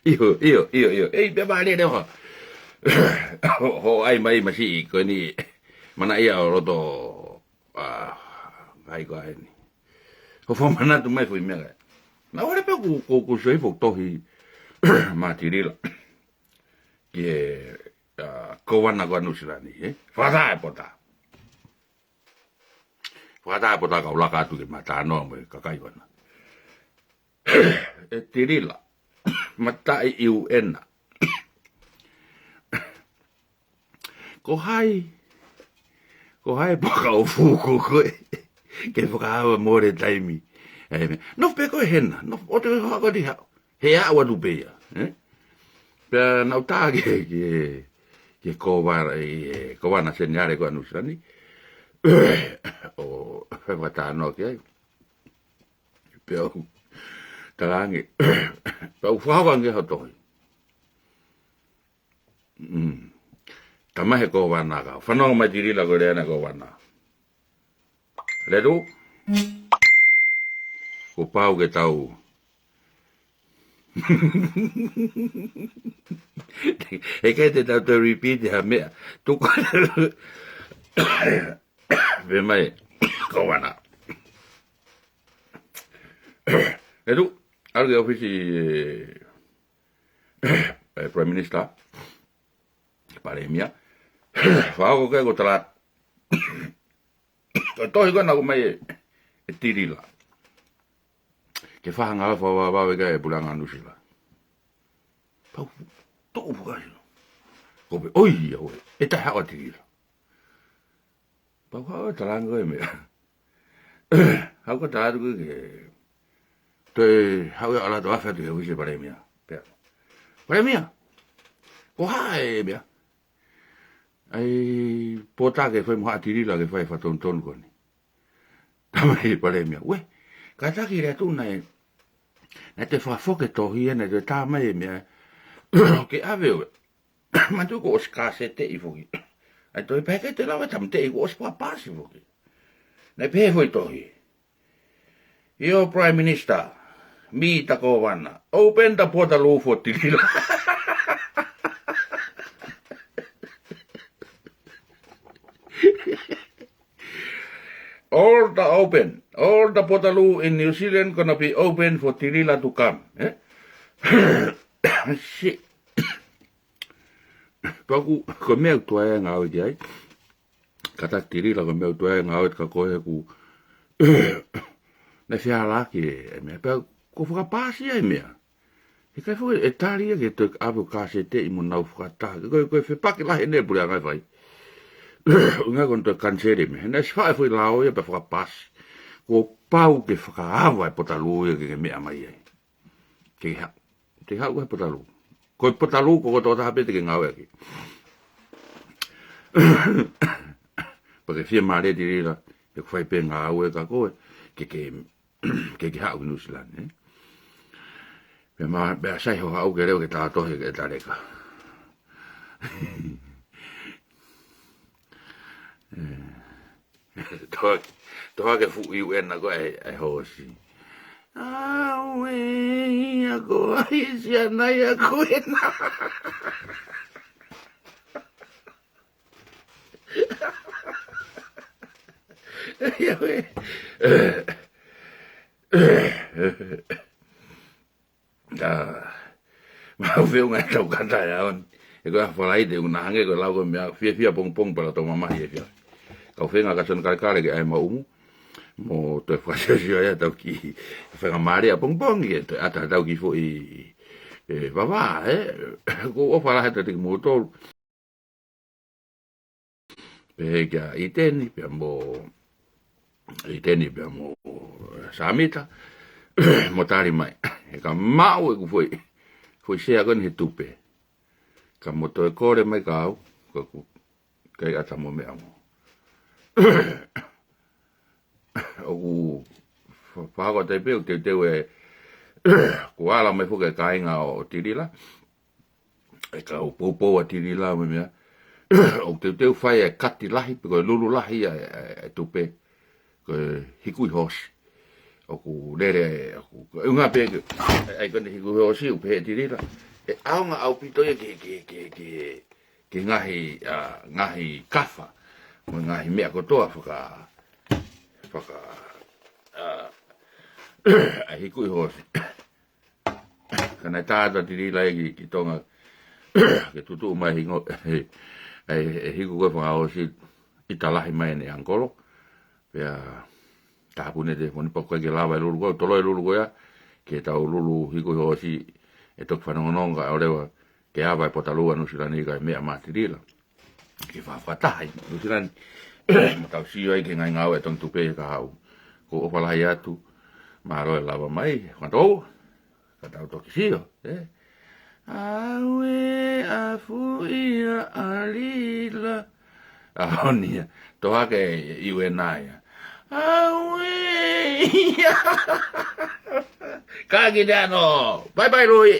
ʻio, ʻio, ʻio, ʻio. Ei, pea vale le hoa. Ho, ho, ai mai, masiʻi, ko eni. Mana ia ʻo loto, ā, ai ko eni. Ho fakamanatu mai foʻi meʻa. Naʻa ʻole pē ʻoku, ʻoku, ʻoku sio hifo tohi Matilila. Ki he, ā, kovana ko ē ʻa Nuʻusila ni, ē? Fakataha e pota. Fakataha e pota kau laka atu ke ma talanoa mo e kakai ko ena. E Tilila. Mataʻi U N. Ko hai, ko hai paka o fuko ko ē. Ke fakaava more taimi. Ē, me. Nofo pē ko ē hena. Nofo, ʻoua te ke hoa ko ē ti hao. He aʻu atu pē ia, ē? Pea naʻa ku tā ki he, ki he, ki he kovana, ē, kovana seniale ko ē ʻa Nuʻusila ni. ʻO, he fakatalanoa ki ai. Pea u, talaange. Pea u fakahoko ange ha tohi. Mm. Tama he kovana ka. Fanongo mai Tilila ko e lea ʻa e kovana. Letu. Kuo pau ke tau. He ʻikai te tau toe repeat ha meʻa. Tuku. Pea mai. Kovana. Letu. ʻAlu ki he ʻōfisi, ē, ē, Prime Minister. Palēmia. Fakahoko ke ko tala. Ko e tohi ko ē naʻe ʻomai ʻe, ʻe Tilila. Ke fakahanga fakavavevave ki ai e puleʻanga Nuʻusila. Pau, toʻo fukai. Ko pē, ʻoi ia, ʻoi. ʻE taha ʻo Tilila. Pau haʻu e talaange ko e meʻa. Haʻu ko e talaatu ko ē ke. Toe haʻu ia ʻo ʻalu atu ʻo afe atu he ʻōfisi Palēmia. Pea. Palēmia. Ko hai e meʻa. ʻAi, pō tā ke fai mo haʻa Tilila ke fai fakatonutonu ko eni. Talamai ʻe he palēmia, uē, kātaki leva atu naʻe, naʻe toe fakafoki e tohi ē, naʻe toe tā mai e meʻa ke ʻave ʻo ē. Manatuʻi kuo ʻosi kāseteʻi foki. ʻAi, toe pehē ke te lava tāmateʻi kuo ʻosi fakapaasi foki. Naʻe pehē foʻi tohi. Your Prime Minister, meet the Governor, open the portal for Tilila. All the open, all the portal in New Zealand gonna be open for Tilila to come. Eh? Shit. Pea ʻoku, ko e meʻa ʻoku tuai ngāue ki ai. Kātaki Tilila ko e meʻa ʻoku tuai ngāue ka ko e ʻoku naʻe fehālaaki e meʻa. Pea kuo fakapaasi ʻa e meʻa. He ʻikai foki e tali ia ke toe ʻave ʻo kāseteʻi mo nau fakataha. Ko e, ko e fepaki lahi ʻeni e puleʻanga e fai. ʻUhinga ko ʻene toe kaniseli e meʻa. He naʻe ʻosi faʻa foʻi lao ia pea fakapaasi. Kuo pau ke fakaava e potalū ia ke ke meʻa mai ai. Ke ha-, te haʻu e potalū. Ko e potalū ko koe tokotaha pē te ke ngāueʻaki. Pea ke fiemālie Tilila, he ʻoku fai pē ngāue ka ko e, ke, ke, ke, ke haʻu ki Nuʻusila ni, ē? Pea ma, pea sai hoʻo haʻu ke leo ke tā tohi ke tā leka. Ē. Toa, toa ke fuʻu U N ko e, e hoosi. Auē, ia ko ai, siana ia ko ena. Ia ē. ʻA, mau feʻunga ʻetau kata e ʻaho ni. He ko e Falaite ʻoku na hangē ko e lau ko e meʻa fiefia pongipongi pea ʻalu ʻo mamahi e fia. Kau feinga ka tonu kalekale ke ʻai maʻumu. Mo toe fakasiosio ia ʻetau kiʻi feinga mālie ʻapongipongi ke toe ʻata ʻetau kiʻi foʻi, ē, vavā, ē. Ko e ʻofa lahi atu kiate kimoutolu. Pehē kia ʻIteni, pea mo ʻIteni, pea mo Samita, mo tali mai. He ka maʻu ʻeku foʻi, foʻi sea ko eni he tupe. Ka mo toe kole mai kia au, ka ʻoku ʻikai ʻata mo meʻa mo. ʻOku fa-, fakataha pē ʻoku teuteu e, kuo ala mai foki e kāinga ʻo Tilila. E kau poupou ʻa Tilila mo e meʻa. ʻOku teuteu fai e kati lahi, pe ko e lulu lahi ʻa e, e, e tupe. Ko e hikuʻi hoosi. ʻOku lele, ʻoku, ko e ʻuhinga pē ke, ʻai ko eni hikuʻi hoosi, ʻoku pehē ʻe Tilila. ʻE ʻaonga ʻaupito ia ke, ke, ke, ke, ke ngaahi, ʻa, ngaahi kafa. Mo e ngaahi meʻa kotoa faka, faka, ʻa, ʻa e hikuʻi hoosi. Ka naʻe tā atu ʻa Tilila ia ki, ki Tonga ke tutuʻu mai hingo, ʻe, ʻe hiku ko e fanga hoosi ʻita lahi mai ʻene ʻangikolo. Pea tāpuni e telefoni pea ʻoku ʻikai ke lava e lulu ko ē, toloi e lulu ko ia, ke tau lulu hikuʻi hoosi ʻe toki fanongonongo kae ʻoua leva ke ava e potalū ʻa Nuʻusila ni kae meʻa mai ʻa Tilila. Ke fakafakataha ʻi Nuʻusila ni, mo tau sio ai ki he ngaahi ngāue ʻa e Tongi Tupe he kahaʻu. Ko e ʻofa lahi atu, mālō e lava mai, fakatou, ka tau toki sio, ē? Auē, ʻa fuʻia ʻa Lila. ʻAho ni ia, toa ke ʻi uena ia. Auē, ia. Ka ki te ano. Bye bye, Lui.